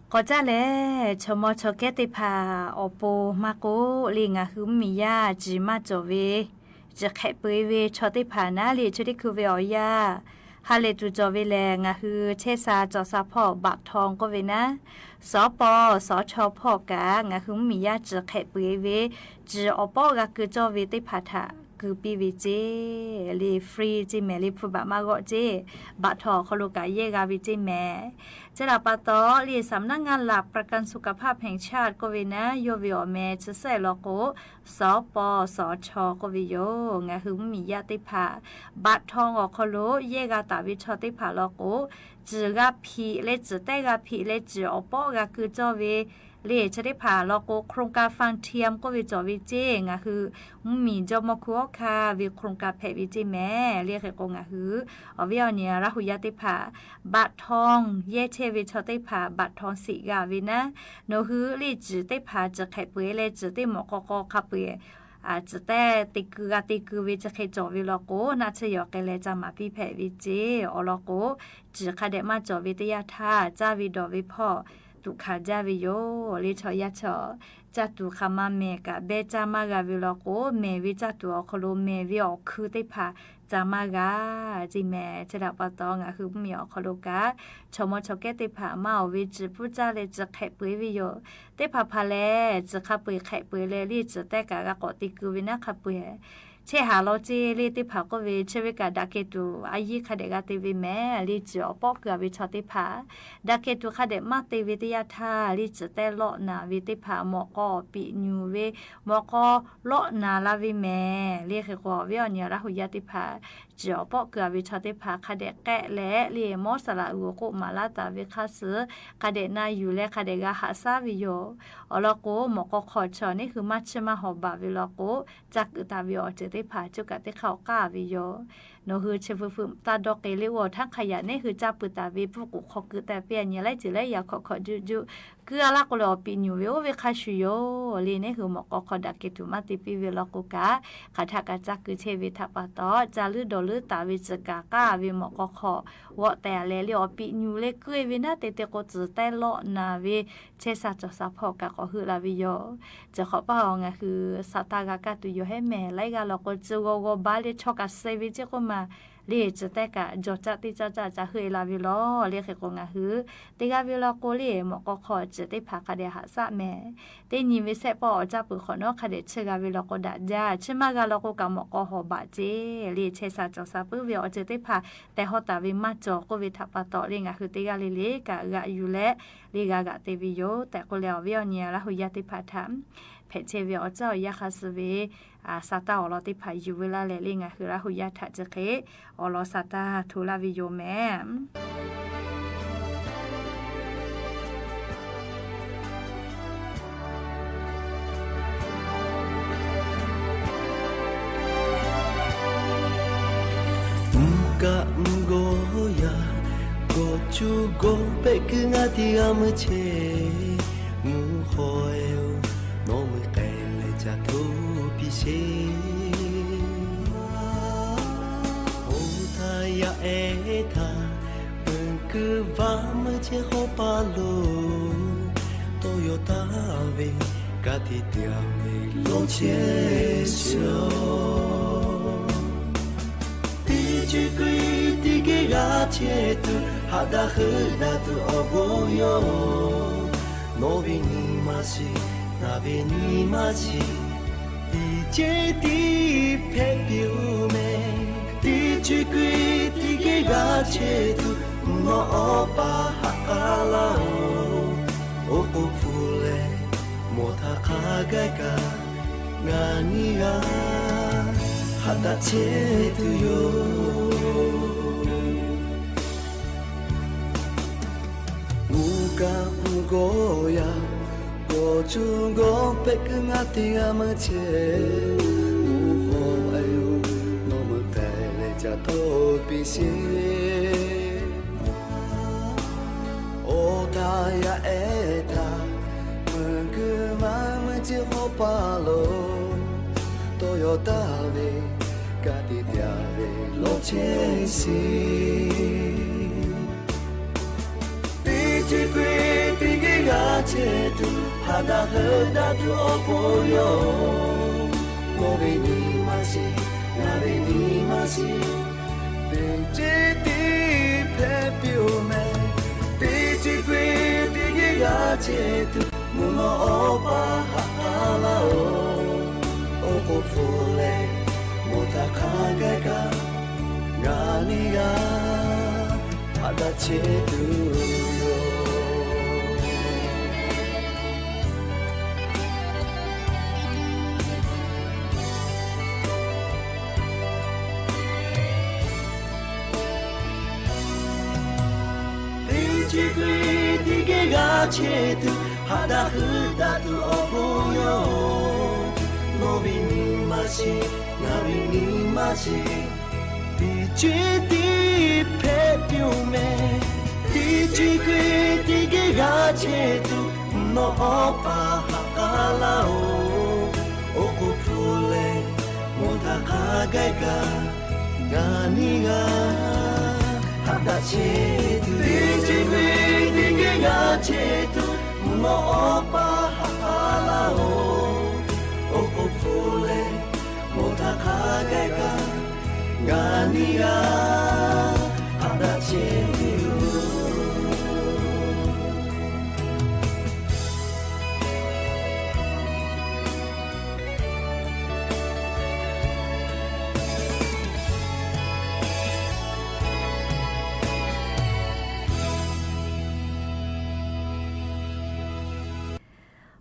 K'awꞈ caˇ lehˬ, chaw mawˇ chaw kehˉ teˇ hpaˍ awˬ pon maˇ k'oˆ, le ngaˬ hui mvuhˇmiˬ yaˇ ciˬ maˇ cawˬ ve, ciˬ hk'ehꞈ peu-eˬ ve chaw teˇ hpaˍ naˉ le, chi teˇ hkui ve awˬ yanˇ ha lehˬ tuˬ cawˬ ve lehˬ, ngaˬ hui chehˇ sha cawˬ sha hpawˇ baꞈ htaw k'oˆ ve naˉ, sawˉ pawˇ sawˉ chaw hpawˇ kaꞈ ngaˬ hui mvuhˇmiˬ yaˇ ciˬ hk'ehꞈ peu-eˬ ve, ciˬ awˬ pawˆ g'a keu cawˇ ve teˇ hpaˍ htaꞈ keu piˇ ve ceˇ. Le free ceˇ mehˍ, le hpu baꞈ maˇ g'awˆ ceˇ. Baꞈ htaw awˬ hk'aw lo kaꞈ yehˇ g'a ve ceˇ mehˍ. Chi htaꞈ pa taw, le saˍnaˆ ngaˇ laˬ ประกันสุขภาพแห่งชาติ k'oˆ ve naˉ, yawˇ ve awˬ meh chi sehˆ law k'o, sawˉ pawˇ sawˉ chaw k'oˆ ve yoˬ. Ngaˬ hui mvuhˇmiˬ yaˇ teˇ hpaˍ baꞈ htaw awˬ hk'aw lo yehˇ g'a taˍ ve chaw teˇ hpaˍ law k'o, ciˬ g'a hpiꞈ leh ciˬ tehˇ g'a hpiꞈ leh ciˬ awˬ pawˆ g'a keu cawˇ ve, le chi teˇ hpaˍ law k'o, โครงการฟังธรรม k'oˆ ve cawˬ ve ceˇ. Ngaˬ hui mvuhˇmiˬ jawˇmawˇ hkunˉ hawˉ hkanˇ ve โครงการ hpehꞈ ve ceˇ mehˍ. Le hk'e k'o, ngaˬ hui awˬ viˉ awˬ nyi Laˇhuˍ yaˇ teˇ hpaˍ baꞈ htaw yehˇ chehˇ ve chaw teˇ hpaˍ baꞈ htaw shiˍ g'a ve naˉ, nawˬ hui le ciˬ teˇ hpaˍ ciˬ hk'ehꞈ peu-eˬ leh ciˬ teˇ mawꞈ k'aw k'aw hk'a peu-eˬ ciˬ tehˇ te keu g'a te keu ve chi hk'e cawˬ ve law k'o, naˆ tsuhˇ yaw k'ai leh ca maˍ piˇ hpehꞈ ve ceˇ. Awˬ lawn k'o, ciˬ hk'a dehꞈ maˇ cawˬ ve teˇ yanˇ htaˇ, caˇ ve dawˬ ve hpawˇ tuꞈ hkanˍ jaˇ ve yoˬ. Le chaw yaˇ chaw, caˇ tuˬ hk'a maˇ mehˍ kaꞈ behˇ caˇ maˇ g'a ve law k'o, mehˍ ve caˇ tuˬ awˬ hk'aw lo mehˍ ve awˬ hkui teˇ hpaˍ ca maˇ g'a ceˇ mehˍ. Chi htaꞈ pa taw, ngaˬ hui mvuhˇmiˬ awˬ hk'aw lo kaꞈ chaw mawˇ chaw kehˉ teˇ hpaˍ maˇ oˬ ve ciˬ pfuhˇ caˇ leh ciˬ hk'ehꞈ peu-eˬ ve yoˬ. Teˇ hpaˍ hpaˍ lehˬ, ciˬ hk'a peu-eˬ hk'ehꞈ peu-eˬ leh le ciˬ tehˇ kaꞈ g'a k'awꞈ te keu ve naˉ hk'a peu-eˬ chehˇ haˍ law ceˇ. Le teˇ hpaˍ k'oˆ ve, chi ve kaꞈ daꞈ kehˬ tuˬ a yiˉ hk'a dehꞈ g'a te ve mehˍ. Le ciˬ awˬ pawˆ keu-a ve chaw teˇ hpaˍ daꞈ kehˬ tuˬ hk'a dehꞈ maˇ te ve teˇ yanˇ htaˇ, le ciˬ tehˇ lawˆ naˍ ve teˇ hpaˍ mawꞈ k'aw awˬ piꞈ nyuˬ ve, mawꞈ k'aw lawˆ naˍ la ve mehˍ. Le hk'e k'o, awˬ viˉ awˬ nyi Laˇhuˍ yaˇ teˇ hpaˍ, ciˬ awˬ pawˆ keu-a ve chaw teˇ hpaˍ hk'a dehꞈ k'ehˆ leh, le mawˉ saˍ laꞈ g'uiˬ k'oˆ maˍ laˇ taˍ ve hk'aˇ suh hk'a dehꞈ na yuˬ leh hk'a dehꞈ g'a haꞈ shaˉ ve yoˬ. Awˬ lawn k'o, mawꞈ k'aw hk'aw chaw neˇ hui maˇ chiˇ maˇ hawˍ baˬ ve law k'o, caˇ keu taˍ ve awˬ ceuˬ teˇ hpaˍ coˇ kaꞈ teˇ hk'aˇ awˬ k'aˇ ve yoˬ. Nawˬ hui chi veu feu taˇ dawˇ k'e le, oˇ awˬ htaˇ hk'a yaꞈ neˇ hui caˇ peuˬ taˍ ve pfuhˇ k'oˍ hk'aw keu taˍ piˇ a nyi laiˉ ceuˬ laiˉ yaꞈ hk'awꞈ hk'awꞈ juˆ juˆ keu-a laˇ k'o leh, awˬ piꞈ nyuˬ ve oˇ ve hk'a shuˍ yoˬ. Le neˇ hui mawꞈ k'aw hk'aw daꞈ kehˬ tuˬ maˇ te piˇ ve law k'o kaꞈ, hk'aˬ htaˆ kaꞈ caˇ keu chehˇ ve htaꞈ pa taw, caˇ leuˉ dawˬ leuˉ taˍ ve ciˬ kaꞈ k'aˇ ve mawꞈ k'aw hk'aw g'awˆ tehˍ leh, le awˬ piꞈ nyuˬ leh keu-e ve naˉ te te k'o, ciˬ tehˇ lawˆ naˍ ve chehˇ sha cawˬ sha hpawˇ kaꞈ k'awꞈ heuˆ la ve yoˬ. Ciˬ hk'awꞈ paˇ awˬ ngaˬ hui saˍtanˍ g'a kaˇ tuˬ yoˬ hehˉ mehˍ. Laiˉ g'aˇ law k'o, ciˬ g'aw g'aw baˬ leh chaw kaꞈ suh ve ceˇ k'oˆ ma, le ciˬ tehˇ kaꞈ jawˬ caˆ teˇ caˆ caˆ ca heuˆ-e la ve law. Le hk'e k'o, ngaˬ hui teˇ g'aˇ ve law k'o, le mawꞈ k'aw hk'aw ciˬ teˇ hpaˍ hk'a dehꞈ haꞈ shaˆ mehˍ. Teˇ nyi ve sehˆ pawˆ awˬ caˇ peuˬ hk'awꞈ nawˉ hk'a dehꞈ chiˇ g'a ve law k'o, daꞈ jaˇ. Chiˇ maˇ g'a law k'o kaꞈ, mawꞈ k'aw hawˍ baˬ ceˇ. Le chehˇ sha cawˬ sha puiˉ ve awˬ ceuˬ teˇ hpaˍ tehˬ hawˇ taˍ ve maˇ cawˬ k'oˆ ve htaꞈ pa taw, le ngaˬ hui teˇ g'aˇ le le kaꞈ g'aꞈ yuˬ leh, le g'a g'aꞈ te ve yoˬ tehꞈ k'oˆ leh, awˬ viˉ awˬ nyi Laˇhuˍ yaˇ teˇ hpaˍ htaꞈ hpehꞈ chehˇ ve awˬ caˇ awˬ yaˇ hk'a suh ve saˍtanˍ awˬ lawn teˇ hpaˍ yuˬ ve laˇ leh, le ngaˬ hui Laˇhuˍ yaˇ htaꞈ chi hk'e awˬ lawn saˍtanˍ hto laˇ ve yoˬ mehˍ. Mvuhˇ kaˆ mvuhˇ gawˇ yaˇ, gawˬ cuˇ gawˇ pehˆ kuiˬ ngaˇ teˇ g'aˇ meuˇ chehˇ, mvuhˇ hawˬ-e-oˬ, nawˬ meuˇ k'ai leh ca htoꞈ piˇ sheˍ. Oˇ htaˇ yaˇ ehˉ htaꞈ, meuˇ kuiˬ vaˇ meuˇ chehˇ hk'awꞈ paˇ lo, tawˇ yaw taˍ ve, ka tiꞈ tiꞈ ve lonˉ chehˇ sheˍ-oˬ. Teˇ ceuˬ keu-e teˇ geh g'a chehˇ tuˬ, haꞈ daꞈ heuˆ daꞈ tuˬ awˬ bon yoˬ. Nawˬ ve nyi ma shiˍ, ngaˬ ve nyi ma shiˍ, teˇ ceuˬ tiˉ hpehꞈ piˇ-oˬ mehˍ. Teˇ ceuˬ keu-e teˇ geh g'a chehˇ tuˬ, mvuhˇ naw awˬ pa haꞈ k'aˉ laˇ-oˬ. Oˇ k'oˍ hpu leh mawˬ htaˇ hk'a gaˇ kaꞈ, ngaˬ nyi g'a haꞈ daꞈ chehˇ tuˬ yoˬ. Mvuhˇ kaˆ mvuhˇ gawˇ yaˇ, gawˬ cuˇ gawˇ pehˆ kuiˬ ngaˇ teˇ g'aˇ meuˇ chehˇ, mvuhˇ hawˬ-e-oˬ, nawˬ meuˇ k'ai leh ca htoꞈ piˇ sheˍ. Oˇ htaˇ yaˇ ehˉ htaꞈ, meuˇ kuiˬ vaˇ meuˇ chehˇ hk'awꞈ paˇ lo, tawˇ yaw taˍ ve, ka tiꞈ tiꞈ ve lonˉ chehˇ sheˍ. Teˇ ceuˬ keu-e teˇ geh tuˬ, haꞈ daꞈ heuˆ daꞈ tuˬ awˬ pon yoˬ. Nawˬ ve nyi ma shiˍ, ngaˬ ve nyi ma shiˍ, teˇ ceuˬ tiˉ hpehꞈ piˇ-oˬ mehˍ. Teˇ ceuˬ k'o-e teˇ geh g'a chehˇ tuˬ, mvuhˇ naw awˬ pa haꞈ k'aˉ laˇ-oˬ. Oˇ k'oˍ hpu leh, mawˬ htaˇ hk'a gaˇ kaꞈ, ngaˬ neˇ g'aˇ haꞈ daꞈ chehˇ tuˬ yoˬ. Teˇ ceuˬ k'o-e teˇ geh g'a chehˇ tuˬ, haꞈ daꞈ heuˆ daꞈ tuˬ awˬ pon yoˬ. Nawˬ ve nyi ma shiˍ, ngaˬ ve nyi ma shiˍ, teˇ ceuˬ tiˉ hpehꞈ piˇ-oˬ mehˍ. Teˇ ceuˬ k'o-e teˇ geh g'a chehˇ tuˬ, mvuhˇ naw awˬ pa haꞈ k'aˉ laˇ-oˬ. Oˇ k'oˍ hpu leh, mawˬ htaˇ hk'a gaˇ kaꞈ, ngaˬ neˇ g'aˇ haꞈ daꞈ chehˇ tuˬ, teˇ ceuˬ k'o-e teˇ geh g'a chehˇ tuˬ, mvuhˇ naw awˬ pa haꞈ k'aˉ laˇ-oˬ. Oˇ k'oˍ hpu leh, mawˬ htaˇ hk'a gaˇ kaꞈ, ngaˬ neˇ g'aˇ haꞈ daꞈ chehˇ ve yoˬ.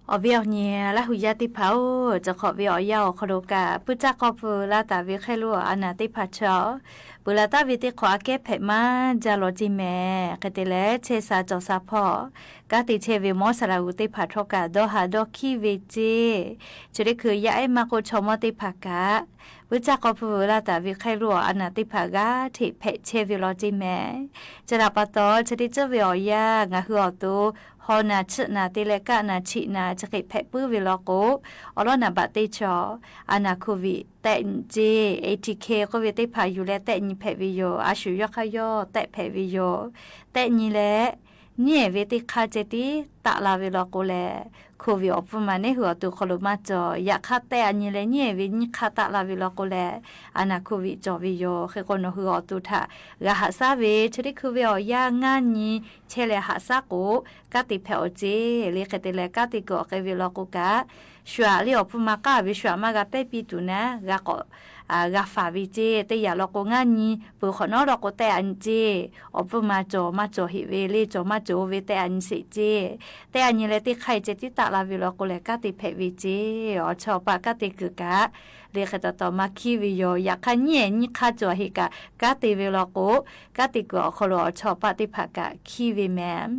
Awˬ viˉ awˬ nyi Laˇ hu yaˇ teˇ hpaˍ-oˬ, cawˬ hk'awꞈ ve awˬ yanˇ awˬ hk'aw lo kaꞈ, puiˉ caˇ k'awˇ pfuhˇ laˇ taˍ ve hk'e lo a naˍ teˇ hpaˍ chaw, peuˬ laˬ taˍ ve teˇ hk'awꞈ aꞈ kehˉ hpehꞈ maˇ jaˇ law ceˇ mehˍ. Hk'e te leh, chehˇ sha cawˬ sha hpawˇ kanˉ te chehˇ ve mawˇ saˍ laꞈ g'uˬ teˇ hpaˍ htawˇ kaꞈ dawˇ haˍ dawˇ hkiˇ ve ceˇ. Chi teˇ hkui yaˇ ehˉ maˇ k'oˆ, chaw mawˇ teˇ hpaˍ kaꞈ puiˉ caˇ k'awˇ pfuhˇ laˇ taˍ ve hk'e lo a naˍ teˇ hpaˍ g'aˇ hteꞈ hpehꞈ chehˇ ve law ceˇ mehˍ. Chi htaꞈ pa taw, chi teˇ ceuˬ ve awˬ yanˇ ngaˬ hui awˬ to haw naˬ chiˆ naˬ te leh kaˆ naˬ chiˆ naˬ chi hk'e hpehꞈ puiˉ ve law k'o, awˬ lawˉ naˍ baꞈ teˇ chaw a naˍ hkoˍ viꞈ tehˆ nyi ceˇ, A T K k'oˆ ve teˇ hpaˍ yuˬ leh tehˆ nyi hpehꞈ ve yoˬ. A shu yawˇ hk'aˇ yawˇ tehˆ hpehꞈ ve yoˬ. Tehˆ nyi leh, nyiˉ ehˍ ve teˇ hk'aˇ ceh tiˉ taˆ la ve law k'o lehˬ, hkoˍ viꞈ awˬ pfuhˇ ma neˉ hui awˬ to hk'aw lo maˇ cawˬ. Yaꞈ hk'aˇ tehˆ a nyi leh nyiˉ ehˍ ve nyiˇ hk'aˇ taˆ la ve law k'o lehˬ, a naˍ hkoˍ viꞈ cawˬ ve yoˬ. Hk'e k'o, nawˬ hui awˬ to htaꞈ g'a haꞈ shaˉ ve, chi teˇ hkui ve awˬ yanˇ ngaˇ nyi chehˇ leh haꞈ shaˉ k'o, kanˉ te hpehꞈ awˬ ceˇ le. Hk'e te leh, kanˉ te kuiˬ awˬ hk'e ve law k'o kaꞈ, shu aꞈ liˇ awˬ pfuhˇ ma k'aˉ ve shu aꞈ maˇ g'a pehˇ piˇ tuˬ naˉ, g'a k'awꞈ g'a faˍ ve ceˇ. Teˇ yanˇ law k'o, ngaˇ nyi peuˬ hk'awꞈ nawˉ law k'o tehˆ a nyi ceˇ. Awˬ pfuhˇ ma cawˬ maˇ cawˬ heˆ ve le, cawˬ maˇ cawˬ ve tehˆ a nyi sheˍ ceˇ. Tehˆ a nyi leh teˇ hk'aˇ ceh tiˉ taˆ la ve law k'o lehˬ, kanˉ te hpehꞈ ve ceˇ. Awˬ chawˇ awˬ paˆ kanˉ te kuiˬ kaꞈ le hk'e taw taw maˇ hkiˇ ve yoˬ. Yaꞈ hk'aˇ, nyiˉ ehˍ nyiˇ hk'aˇ cawˬ heˆ kaꞈ kanˉ te ve law k'o, kanˉ te kuiˬ awˬ hk'aw lo awˬ chawˇ awˬ paˆ teˇ hpaˍ kaꞈ hkiˇ ve mehˍ.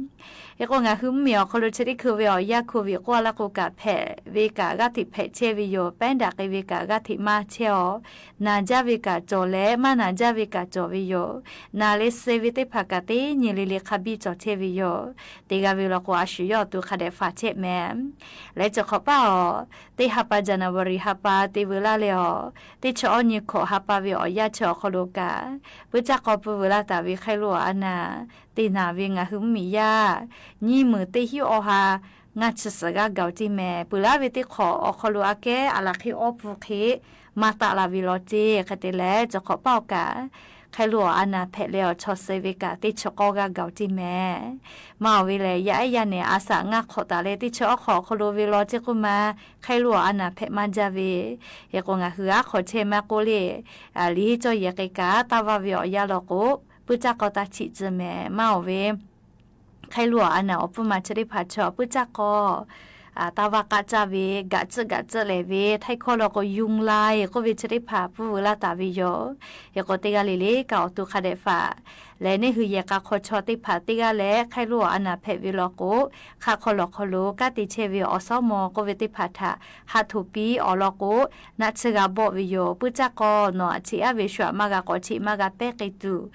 Hk'e k'o, ngaˬ hui mvuhˇmiˬ awˬ hk'aw lo chi teˇ hkui ve awˬ yanˇ hkoˍ viꞈ k'oˆ a laˇ k'o kaꞈ, hpehꞈ ve kaꞈ g'aˇ hteꞈ hpehꞈ chehˇ ve yoˬ. Pehˉ daꞈ k'ai ve kaꞈ g'aˇ hteꞈ maˇ chehˇ aˬ. Naˬ jaˇ ve kaꞈ cawˬ leh, maˇ naˬ jaˇ ve kaꞈ cawˬ ve yoˬ. Naˬ leh suh ve teˇ hpaˍ kaꞈ teˇ nyi le le hk'a biˇ cawˬ chehˇ ve yoˬ. Teˇ g'aˇ ve law k'o, a shu yawˇ awˬ to hk'a dehꞈ faˍ chehˇ mehˍ. Leh cawˬ hk'awꞈ paˆ aˬ, teˇ ha pa January ha pa te veu laˇ leh aˬ, teˇ chi awˇ nyi hkawꞈ ha pa ve awˬ yanˇ chi awˬ hk'aw lo kaꞈ, puiˉ caˇ k'awˇ pfuhˇ veu laˇ taˍ ve hk'e lo a naˍ te naˍ ve ngaˬ hui mvuhˇmiˬ yaˇ nyiˇ meunˍ teˇ hinˉ awˬ ha ngaˇ chi suhˍ g'aˇ gaˬ-oˬ ceˇ mehˍ. Peuˬ laˇ ve teˇ hk'awꞈ awˬ hk'aw lo aꞈ kehˉ a laˬ hk'e awˇ pfuhˇ hk'e maˇ taˆ la ve law ceˇ. Hk'e te leh, cawˬ hk'awꞈ paˆ awˬ kaꞈ hk'e lo a naˍ hpehꞈ leh awˬ chawˇ suh ve kaꞈ teˇ chi k'awˇ g'aˇ gaˬ-oˬ ceˇ mehˍ. Maˇ awˬ ve lehˬ, yaˇ ehˉ yaˇ nehˬ a shaꞈ ngaˇ hk'awꞈ taˍ leh teˇ chi awˬ hk'awꞈ awˬ hk'aw lo ve law ceˇ k'oˆ ma, hk'e lo a naˍ hpehꞈ maˇ jaˇ ve. Hk'e k'o, ngaˬ hui aˉ hk'awꞈ chehˇ maˇ k'oˆ le, liꞈ henˇ cawˇ yehˬ k'ai kaꞈ taˇ vaˇ ve awˬ yanˇ law k'o, puiˉ caˇ k'awˇ taˇ chiꞈ tcuh mehˍ. Maˇ awˬ ve hk'e lo a naˍ awˬ pfuhˇ ma chi teˇ hpaˍ chaw puiˉ caˇ k'awˇ taˇ vaˇ k'aˆ caˇ ve, gaꞈ tcuhˆ gaꞈ tcuhˆ lehˍ ve, htaiˇ hkawˇ law k'o yunˇ laiˇ k'oˆ ve chi teˇ hpaˍ pfuhˇ veu laˇ taˍ ve yoˬ. Hk'e k'o, teˇ g'aˇ le le kaꞈ awˬ to hk'a dehꞈ faˍ leh, neˇ hui yehˬ k'a hk'aw chaw teˇ hpaˍ teˇ g'aˇ leh hk'e lo a naˍ hpehꞈ ve law k'o, hk'aˆ hk'aw lawˬ hk'aw lo kanˉ te chehˇ ve awˬ suhˉ maw k'oˆ ve teˇ hpaˍ htaꞈ haꞈ htoꞈ piˇ awˬ lawn k'o, naˆ tsuhˇ g'a bawˆ ve yoˬ. Puiˉ caˇ k'awˇ nawˬ aꞈ cheꞈ aˉ ve shu aꞈ maˇ g'a k'awꞈ cheꞈ maˇ g'a pehˇ k'ai tuˬ,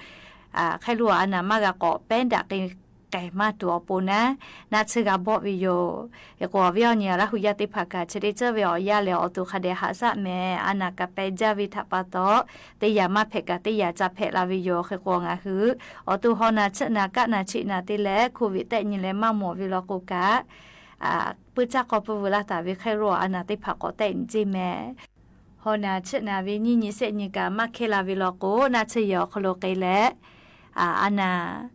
hk'e lo a naˍ maˇ g'a k'awꞈ pehˉ daꞈ k'ai k'ehˬ maˇ tuˬ awˬ pon naˉ, naˆ tsuhˇ g'a bawˆ ve yoˬ. Hk'e k'o, awˬ viˉ awˬ nyi Laˇ hu yaˇ teˇ hpaˍ kaꞈ chi teˇ ceuˬ ve awˬ yanˇ lehˬ, awˬ to hk'a dehꞈ haꞈ shaˆ mehˍ. A naˍ kaꞈ peh jaˇ ve htaꞈ pa taw, teˇ yanˇ maˇ hpehꞈ kaꞈ teˇ yanˇ ca hpehꞈ la ve yoˬ. Hk'e k'o, ngaˬ hui awˬ to haw naˬ chiˆ naˬ kaˆ naˬ chiˆ naˬ te leh hkoˍ viꞈ tehˆ nyi leh maˇ mawˬ ve law k'o kaꞈ, puiˇ caˇ k'aw pui vuiˬ laˇ taˍ ve hk'e lo a naˬ teˇ hpaˍ k'awꞈ tehˆ nyi ceˇ mehˍ. Hawˬ naˬ chiˆ naˬ ve nyiˇ nyi shehˆ nyi kaꞈ maˇ hkehˇ la ve law k'o, naˆ tsuhˇ yehˬ awˬ hk'aw lo k'ai leh, a naˬ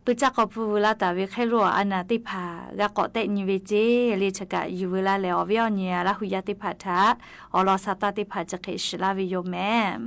puiˇ caˇ k'aw pui vuiˬ laˇ taˍ ve hk'e lo a naˬ teˇ hpaˍ g'a k'awꞈ tehˆ nyi ve ceˇ le. Chi kaꞈ yuˬ veu laˇ leh awˬ viˉ awˬ nyi Laˇ huˍ yaˇ teˇ hpaˍ htaꞈ awˬ lawn sa taˇ teˇ hpaˍ chi hk'e shiˍ laˇ ve yoˬ mehˍ.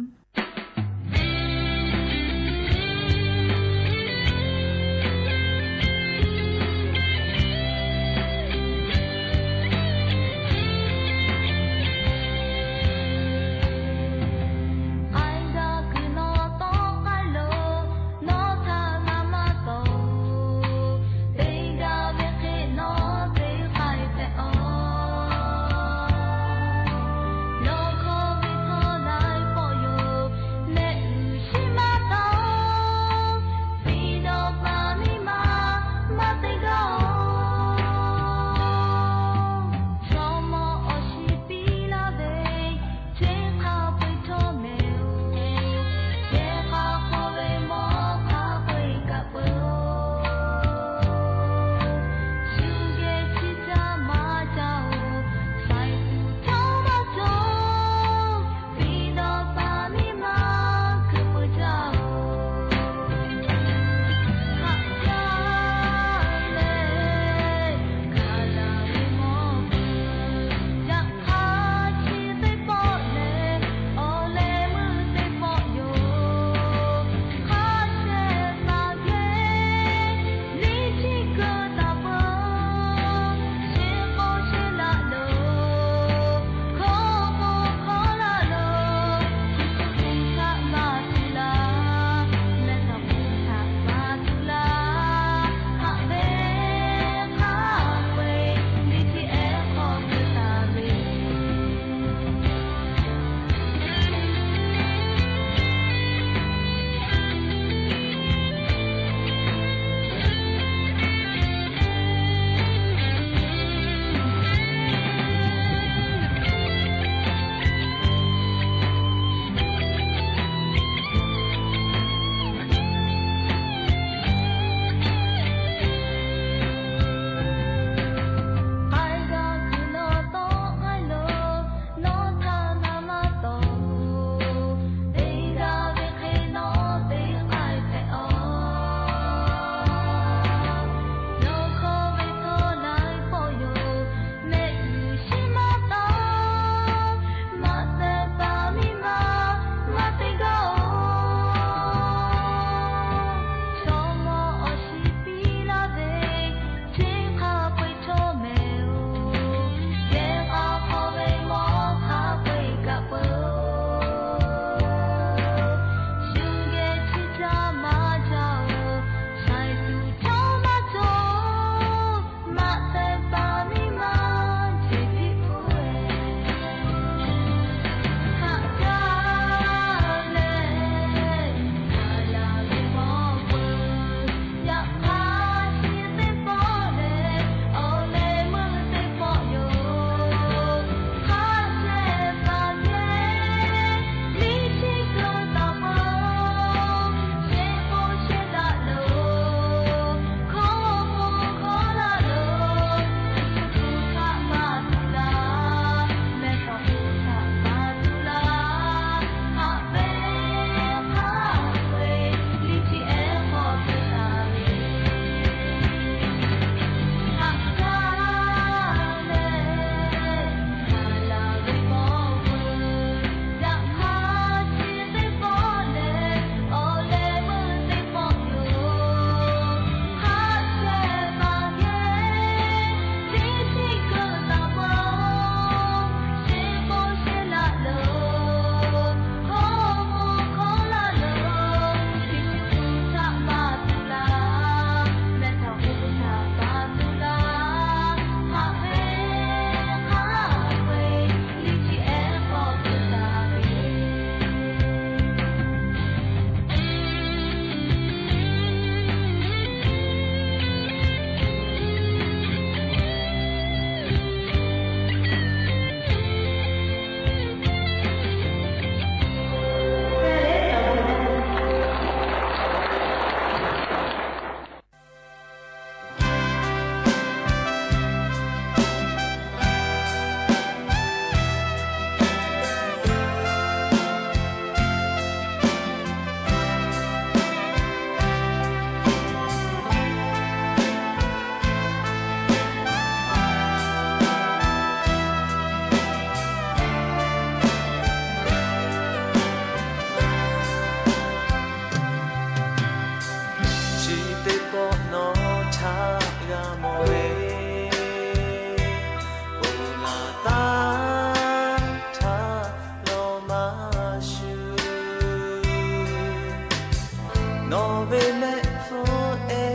Mehˆ hpfuhˇ-e,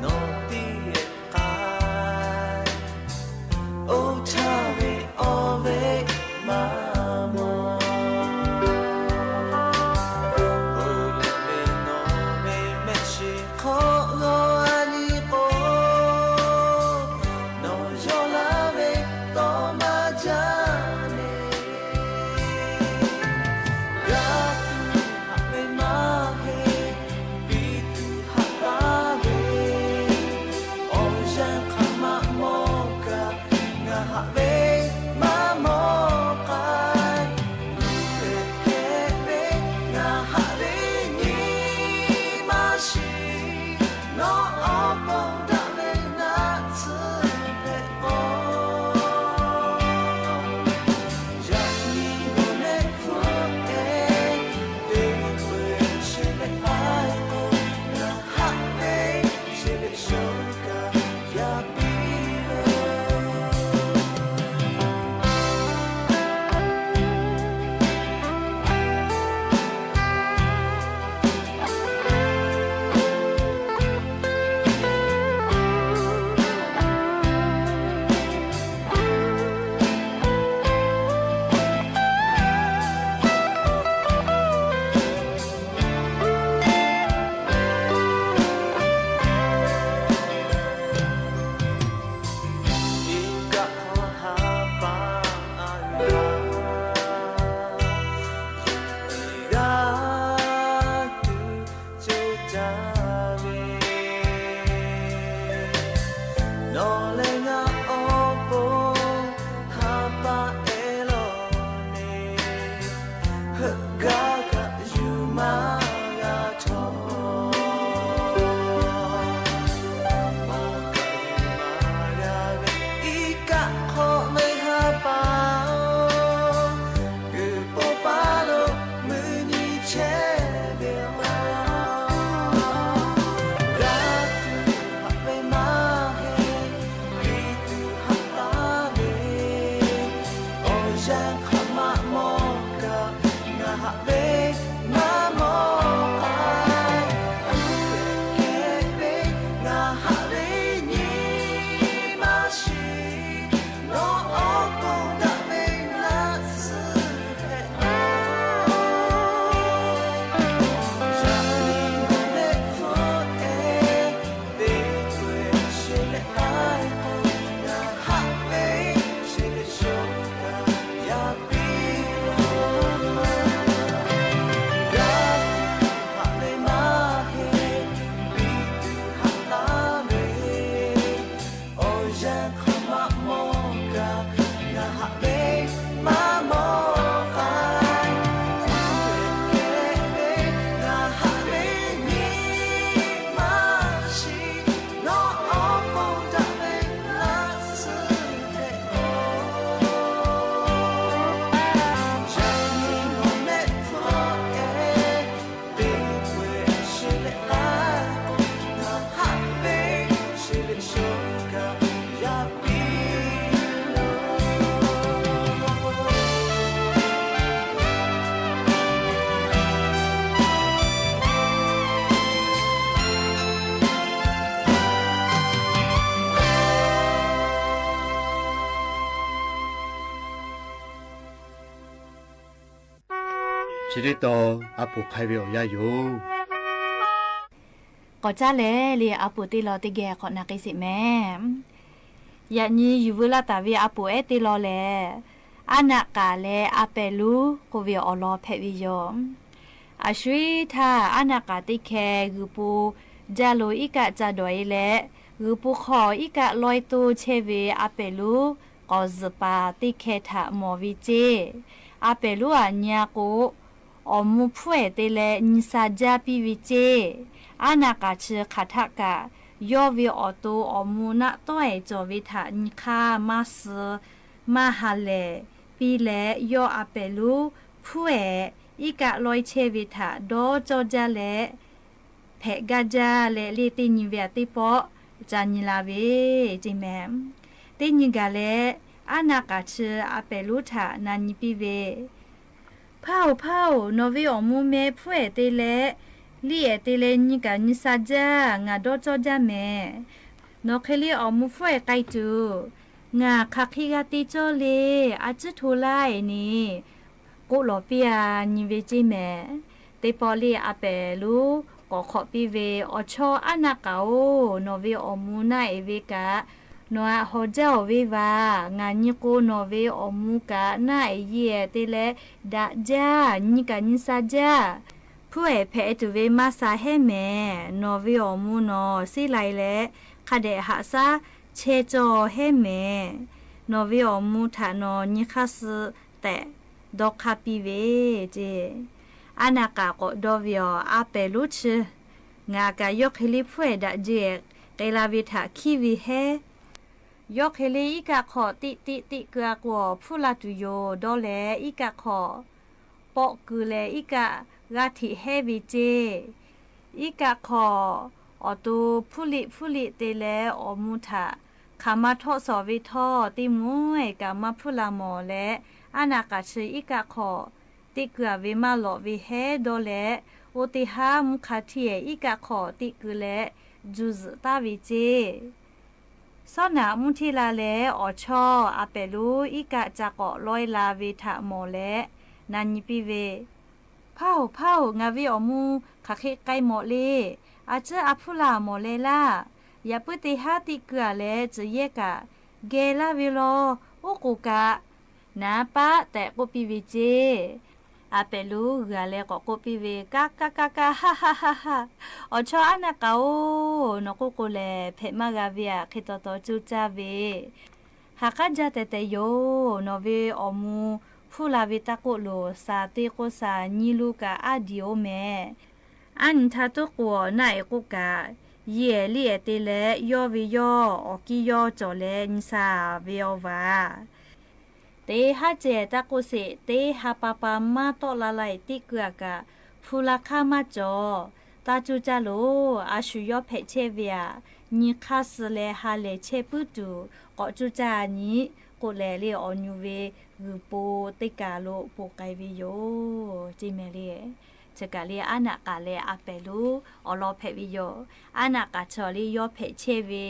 nawˬ tiˉ k'ai, oˇ htaˇ ve awˬ ve maˇ mawˬ. Oˇ leh ve nawˬ ve mehˆ shiˍ hk'aw lo a nyi k'o, nawˬ yawˇ laˇ ve tawˇ maˇ jaˇ le. G'a tuˬ haꞈ ve maˇ heˆ, piˇ tuˬ haꞈ taˍ ve, awˬ yanˇ hk'aˬ ma mawˬ kaꞈ, ngaˬ haꞈ ve maˇ mawˬ k'ai. Hk'e hk'e ve ngaˬ haꞈ ve nyi ma shiˍ, nawˬ awˬ pon daꞈ ve naˆ tsuhˇ hpehꞈ k'o, yaꞈ nyi nawˬ mehˆ hpfuhˇ-e, teˇ peuˬ sheˍ leh k'ai k'o, ngaˬ haꞈ ve sheˍ leh shoˍ kaꞈ yaˇ piˇ loˬ. Iˉ kaˆ hk'aw ha pa a g'a, g'a tuˬ coˇ caˇ ve, nawˬ leh ngaˬ awˬ pon ha pa hpehꞈ lawˬ le. Heuˆ gaˇ kaꞈ yuˬ maˇ g'a htawˇ, mawˬ kaꞈ yuˬ maˇ g'a ve, iˉ kaˆ hk'aw ve ha pa-oˬ, g'uiˬ po paˇ lo mvuhˇ nyi chehˇ ve yoˬ. G'a tuˬ haꞈ ve maˇ heˆ, piˇ tuˬ haꞈ taˍ ve, awˬ yanˇ hk'aˬ ma mawˬ kaꞈ, ngaˬ haꞈ ve maˇ mawˬ k'ai. Hk'e hk'e ve ngaˬ haꞈ ve nyi ma shiˍ, nawˬ awˬ pon daꞈ ve naˆ tsuhˇ hpehꞈ k'o, yaꞈ nyi nawˬ mehˆ hpfuhˇ-e, teˇ peuˬ sheˍ leh k'ai k'o, ngaˬ haꞈ ve sheˍ leh shoˍ kaꞈ yaˇ piˇ loˬ. G'a tuˬ haꞈ ve maˇ heˆ, piˇ tuˬ haꞈ taˍ ve, awˬ yanˇ hk'aˬ ma mawˬ kaꞈ, ngaˬ haꞈ ve maˇ mawˬ k'ai. Hk'e hk'e ve ngaˬ haꞈ ve nyi ma shiˍ, nawˬ awˬ pon daꞈ ve naˆ tsuhˇ hpehꞈ k'o, yaꞈ nyi nawˬ mehˆ hpfuhˇ-e, teˇ peuˬ sheˍ leh k'ai k'o, ngaˬ haꞈ ve sheˍ leh shoˍ kaꞈ yaˇ piˇ loˬ. Chi teˇ tawn a poˍ hk'ai ve awˬ yanˇ yoˬ. K'awꞈ caˉ leh le, a poˍ teˇ lawn teˇ geh k'awꞈ na k'ai sheˍ mehˍ. Yaꞈ nyi yuˬ veu laˇ taˍ ve a poˍ ehˉ teˇ lawn lehˬ, Aˉ naˆ k'aˍ leh a pehˍ lonˉ k'oˆ ve awˬ lawn hpehꞈ ve yoˬ. A shu-iˉ htaˇ, aˉ naˆ k'aˍ teˇ hkeh g'uiˬ po jaˇ lo iˉ kaˆ ca dawˬ-e leh, g'uiˬ po hk'aw iˉ kaˆ lawehˇ toˇ chehˇ ve a pehˍ lonˉ k'awꞈ zuhꞈ paˍ teˇ hkeh htaꞈ mawˬ ve ceˇ. A pehˍ lonˉ aꞈ nyi-a k'o, awˬ mvuh hpfuhˇ-ehˍ te leh nyi sha jaˇ piˇ ve ceˇ. Aˉ naˆ k'aˍ chi hk'aˬ htaˆ kaꞈ, yawˇ ve awˬ to awˬ mvuh naˆ tawˉ-ehˍ cawˬ ve htaꞈ nyi hk'aˇ maˇ suh maˇ ha lehˬ piˇ leh, yawˇ a pehˍ lonˉ hpfuhˇ-ehˍ iˉ kaˆ lawehˇ chehˇ ve htaꞈ dawˇ cawˇ jaˇ leh, hpehꞈ gaˇ jaˇ leh le, teˇ nyi ve aꞈ teˇ pawˆ ca nyi la ve ceˇ mehˍ. Teˇ nyi gaˬ leh, aˉ naˆ k'aˍ chi a pehˍ lonˉ htaꞈ na nyi piˇ ve, Hpaˇ-oˬ, hpaˇ-oˬ, nawˬ ve awˬ mvuh meh hpfuhˇ-ehˍ te leh liˇ ehˍ te leh nyi kaꞈ nyi sha jaˇ, ngaˬ dawˇ cawˇ jaˇ mehˍ. Nawˬ hk'e le awˬ mvuh hpfuhˇ ehˍ k'ai tuˬ, ngaˬ hk'aˬ hk'e g'a te cawˇ le. A ciˉ hto laˇ eˬ ni, k'oˆ lawˬ piˇ a nyi ve ceˇ mehˍ. Teˇ pawˆ le a pehˍ lonˉ k'awꞈ hk'awꞈ piˇ ve, Awˬ chawˇ aˉ naˆ k'aˍ-oˬ, nawˬ ve awˬ mvuh naˆ eˬ ve kaꞈ, nawˬ aꞈ hawˍ jaˇ-oˬ ve vaˬ. Ngaˬ nyi k'o, nawˬ ve awˬ mvuh kaꞈ naˆ eˬ yeˇ ehˍ te leh daꞈ jaˇ, nyi kaꞈ nyi sha jaˇ. Hpfuhˇ ehˍ hpehꞈ tuˬ ve maˇ sha hehˉ mehˍ. Nawˬ ve awˬ mvuh nawˬ seˉ lai leh, hk'a dehꞈ haꞈ shaˉ chehˇ cawˇ hehˉ mehˍ. Nawˬ ve awˬ mvuh htaꞈ nawˬ nyi hk'aˇ suh tehꞈ dawˇ hk'aˇ piˇ ve ceˇ. Aˉ naˆ k'aˍ k'awꞈ dawˇ ve, Awˬ, a pehˍ lonˉ chi, ngaˬ kaꞈ yawˇ hk'e le hpfuhˇ ehˍ daꞈ jehˬ k'ai la ve htaꞈ hkiˉ ve hehˉ. Yawˇ hk'e le iˉ kaˆ hk'aw teˆ teˆ teˆ keu-a k'o, awˬ hpfuhˇ la tuˬ yoˬ dawˇ leh, iˉ kaˆ hk'aw pawˆ keu leh iˉ kaˆ g'aˇ hteꞈ hehˉ ve ceˇ. Iˉ kaˆ hk'aw awˬ to hpfuhˇ liꞈ hpfuhˇ liꞈ te leh awˬ mvuh htaꞈ hk'aˬ ma htawˆ shawˍ ve htawˇ, teˇ mvuhˇ ehˍ kaꞈ maˇ hpfuhˇ la mawˬ leh, aˉ naˆ k'aˍ chi iˉ kaˆ hk'aw teˆ keu-a ve maˇ lawꞈ ve hehˉ dawˇ leh, oˇ teˇ haˉ mvuhˇ hk'a htiˇ ehˍ iˉ kaˆ hk'aw teˆ keu leh juˇ zuhꞈ taˍ ve ceˇ. Sawˉ naꞈ mvuhˇ hteˇ la leh, awˬ chawˇ a pehˍ lonˉ iˉ kaˆ ca k'awꞈ lawehˇ la ve htaꞈ mawˬ leh, na nyi piˇ ve, Hpaˇ-oˬ, hpaˇ-oˬ, ngaˬ ve awˬ mvuh hk'aˬ hk'e k'ai mawˬ le. A ciˉ a hpfuhˇ la mawˬ leh laˇ. Yaꞈ puiˉ teˇ haˉ teˆ keu-a leh tcuhˬ yehˇ kaꞈ geh laˇ ve law. Oˉ k'oˍ kaꞈ naˍ paˆ tehꞈ k'oˆ piˇ ve ceˇ. A pehˍ lonˉ g'uiˬ-a leh k'awꞈ k'oˆ piˇ ve, Kaˇ kaˇ kaˇ kaˇ, ha ha ha ha. Awˬ chawˇ aˉ naˆ k'aˍ-oˬ, nawˬ k'oˆ k'o lehˬ hpehꞈ maˇ g'a ve aꞈ, hk'e taw taw cuˇ caˇ ve, ha k'aˉ jaˇ tehꞈ tehꞈ yoˬ. Nawˬ ve awˬ mvuh hpfuhˇ la ve taˇ k'oˆ loˬ, shaˍ te k'o shaˍ nyi lo kaꞈ aˉ diˍ-oˬ mehˍ. Aˉ nyi htaˇ tuˉ k'o, awˬ naˆ eˬ k'oˆ kaꞈ, yeˇ ehˍ liˇ ehˍ te leh yawˇ ve yawˇ awˬ kiˇ yawˇ cawˬ leh nyi sha ve awˬ vaˬ. Teˇ haˉ ceh taˇ k'oˆ sheˍ, teˇ ha pa pa maˇ tawˆ la la eˬ teˇ keu-a kaꞈ, hpu la hk'aˇ maˇ cawˬ. Taˇ cuˇ caˇ loˬ. A shu yawˇ hpehꞈ chehˇ ve aꞈ, nyi hk'aˇ suh leh ha lehˬ chehˇ puiˉ tuˬ k'awꞈ cuˇ caˇ nyi k'oˆ leh le, awˬ nyu ve g'uiˬ po teˇ kaˬ lo ponˬ k'ai ve yoˬ ceˇ mehˍ le. Chi kaꞈ le, aˉ naˆ k'aˍ leh a pehˍ lonˉ awˬ lawn hpehꞈ ve yoˬ. Aˉ naˆ k'aˍ chi le yawˇ hpehꞈ chehˇ ve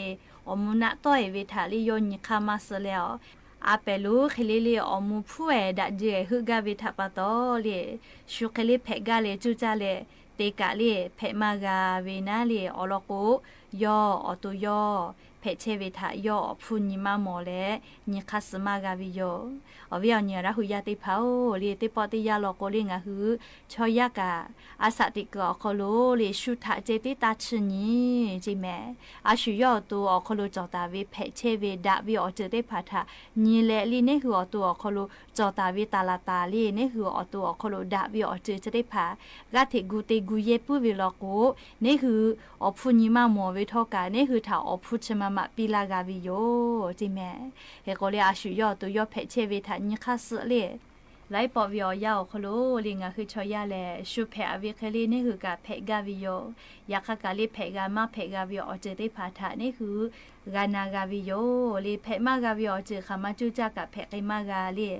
awˬ mvuh naˆ tawˆ eˬ ve htaꞈ le yawˇ nyi hk'aˇ maˇ suh leh, a pehˍ lonˉ hk'e le le awˬ mvuh hpfuhˇ ehˍ daꞈ jehˬ heuˆ gaˇ ve htaꞈ pa taw le, shu hk'e le hpehꞈ gaˇ leh cuˇ caˇ leh te kaꞈ le hpehꞈ maˇ g'a ve naˉ le. Awˬ lawn k'o, yawˇ awˬ to yawˇ hpehꞈ chehˇ ve htaꞈ yawˇ awˬ hpfuhˇ nyi maˇ mawˬ leh nyi hk'aˇ suh maˇ g'a ve yoˬ. Awˬ viˉ awˬ nyi Laˇ hu yaˇ teˇ hpaˍ-oˬ, le teˇ pawˆ teˇ yanˇ law k'o le ngaˬ hui chaw yaˇ kaꞈ a shaꞈ teꞈ kuiˬ awˬ hk'aw lo le shu htaꞈ ceh tiˉ taˇ chiˇ nyi ceˇ mehˍ. A shu yawˇ awˬ to awˬ hk'aw lo cawˬ taˍ ve hpehꞈ chehˇ ve daꞈ ve awˬ ceuˬ teˇ hpaˍ htaꞈ nyi leh le, neˇ hui awˬ to awˬ hk'aw lo cawˬ taˍ ve taˍ laˬ taˍ le, neˇ hui awˬ to awˬ hk'aw lo daꞈ ve awˬ ceuˬ chi teˇ hpaˍ g'aˇ hteꞈ gu te gu yehˇ puiˉ ve law k'o, neˇ hui awˬ hpfuhˇ nyi maˇ mawˬ ve htawˇ kaꞈ, neˇ hui htaꞈ awˬ hpfuhˇ chi ma maꞈ piˇ laˇ g'a ve yoˬ ceˇ mehˍ. Hk'e k'o le, a shu yawˇ awˬ to yawˇ hpehꞈ chehˇ ve htaꞈ nyi hk'aˇ suh le, laiˉ pawˆ ve awˬ yanˇ awˬ hk'aw lo le ngaˬ hui chaw yaˇ lehˬ, shu hpehꞈ-a ve hk'e le neˇ hui kaꞈ hpehꞈ gaˇ ve yoˬ. Yaꞈ hk'aˇ kaꞈ le, hpehꞈ g'a maˇ hpehꞈ g'a ve awˬ ceuˬ teˇ hpaˍ htaꞈ neˇ hui g'a na g'a ve yoˬ le. Hpehꞈ maˇ g'a ve awˬ ceuˬ hk'aˬ ma cuˇ caˇ kaꞈ hpehꞈ k'ai maˇ g'a le.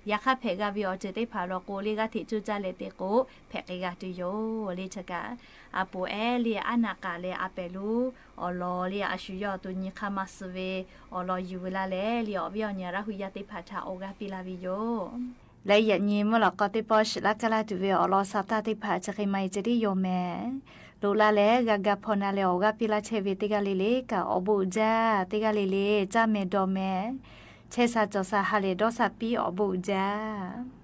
Yaꞈ hk'aˇ hpehꞈ g'a ve awˬ ceuˬ teˇ hpaˍ law k'o le, g'aˇ hteꞈ cuˇ caˇ leh te k'o hpehꞈ k'ai g'a tuˬ yoˬ le. Chi kaꞈ a poˍ ehˉ le, aˉ naˆ k'aˍ leh a pehˍ lonˉ awˬ lawn le, a shu yawˇ awˬ to nyi hk'aˇ maˇ suh ve awˬ lawn yuˬ ve laˇ leh le, awˬ viˉ awˬ nyi Laˇ hu yaˇ teˇ hpaˍ htaꞈ awˬ g'aˇ piˇ laˇ ve yoˬ. Laiˉ yaꞈ nyi mvuhˇ lawꞈ k'aw teˇ pawˆ shiˍ laˇ kaˇ laˇ tuˬ ve awˬ lawn sa taˇ teˇ hpaˍ chi hk'e maˇ heˆ ceh tiˉ yoˬ mehˍ. Loꞈ la leh g'a ga hpaw na leh awˬ g'aˇ piˇ laˇ chehˇ ve teˇ g'aˇ le le kaꞈ awˬ bon uiˍ jaˇ. Teˇ g'aˇ le le caˇ mehˍ dawˬ mehˍ, chehˇ sha cawˬ sha ha lehˬ dawˇ sha piˇ awˬ bon uiˍ jaˇ.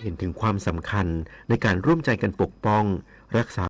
เห็นถึงความสำคัญในการร่วมใจกันปกป้อง รักษา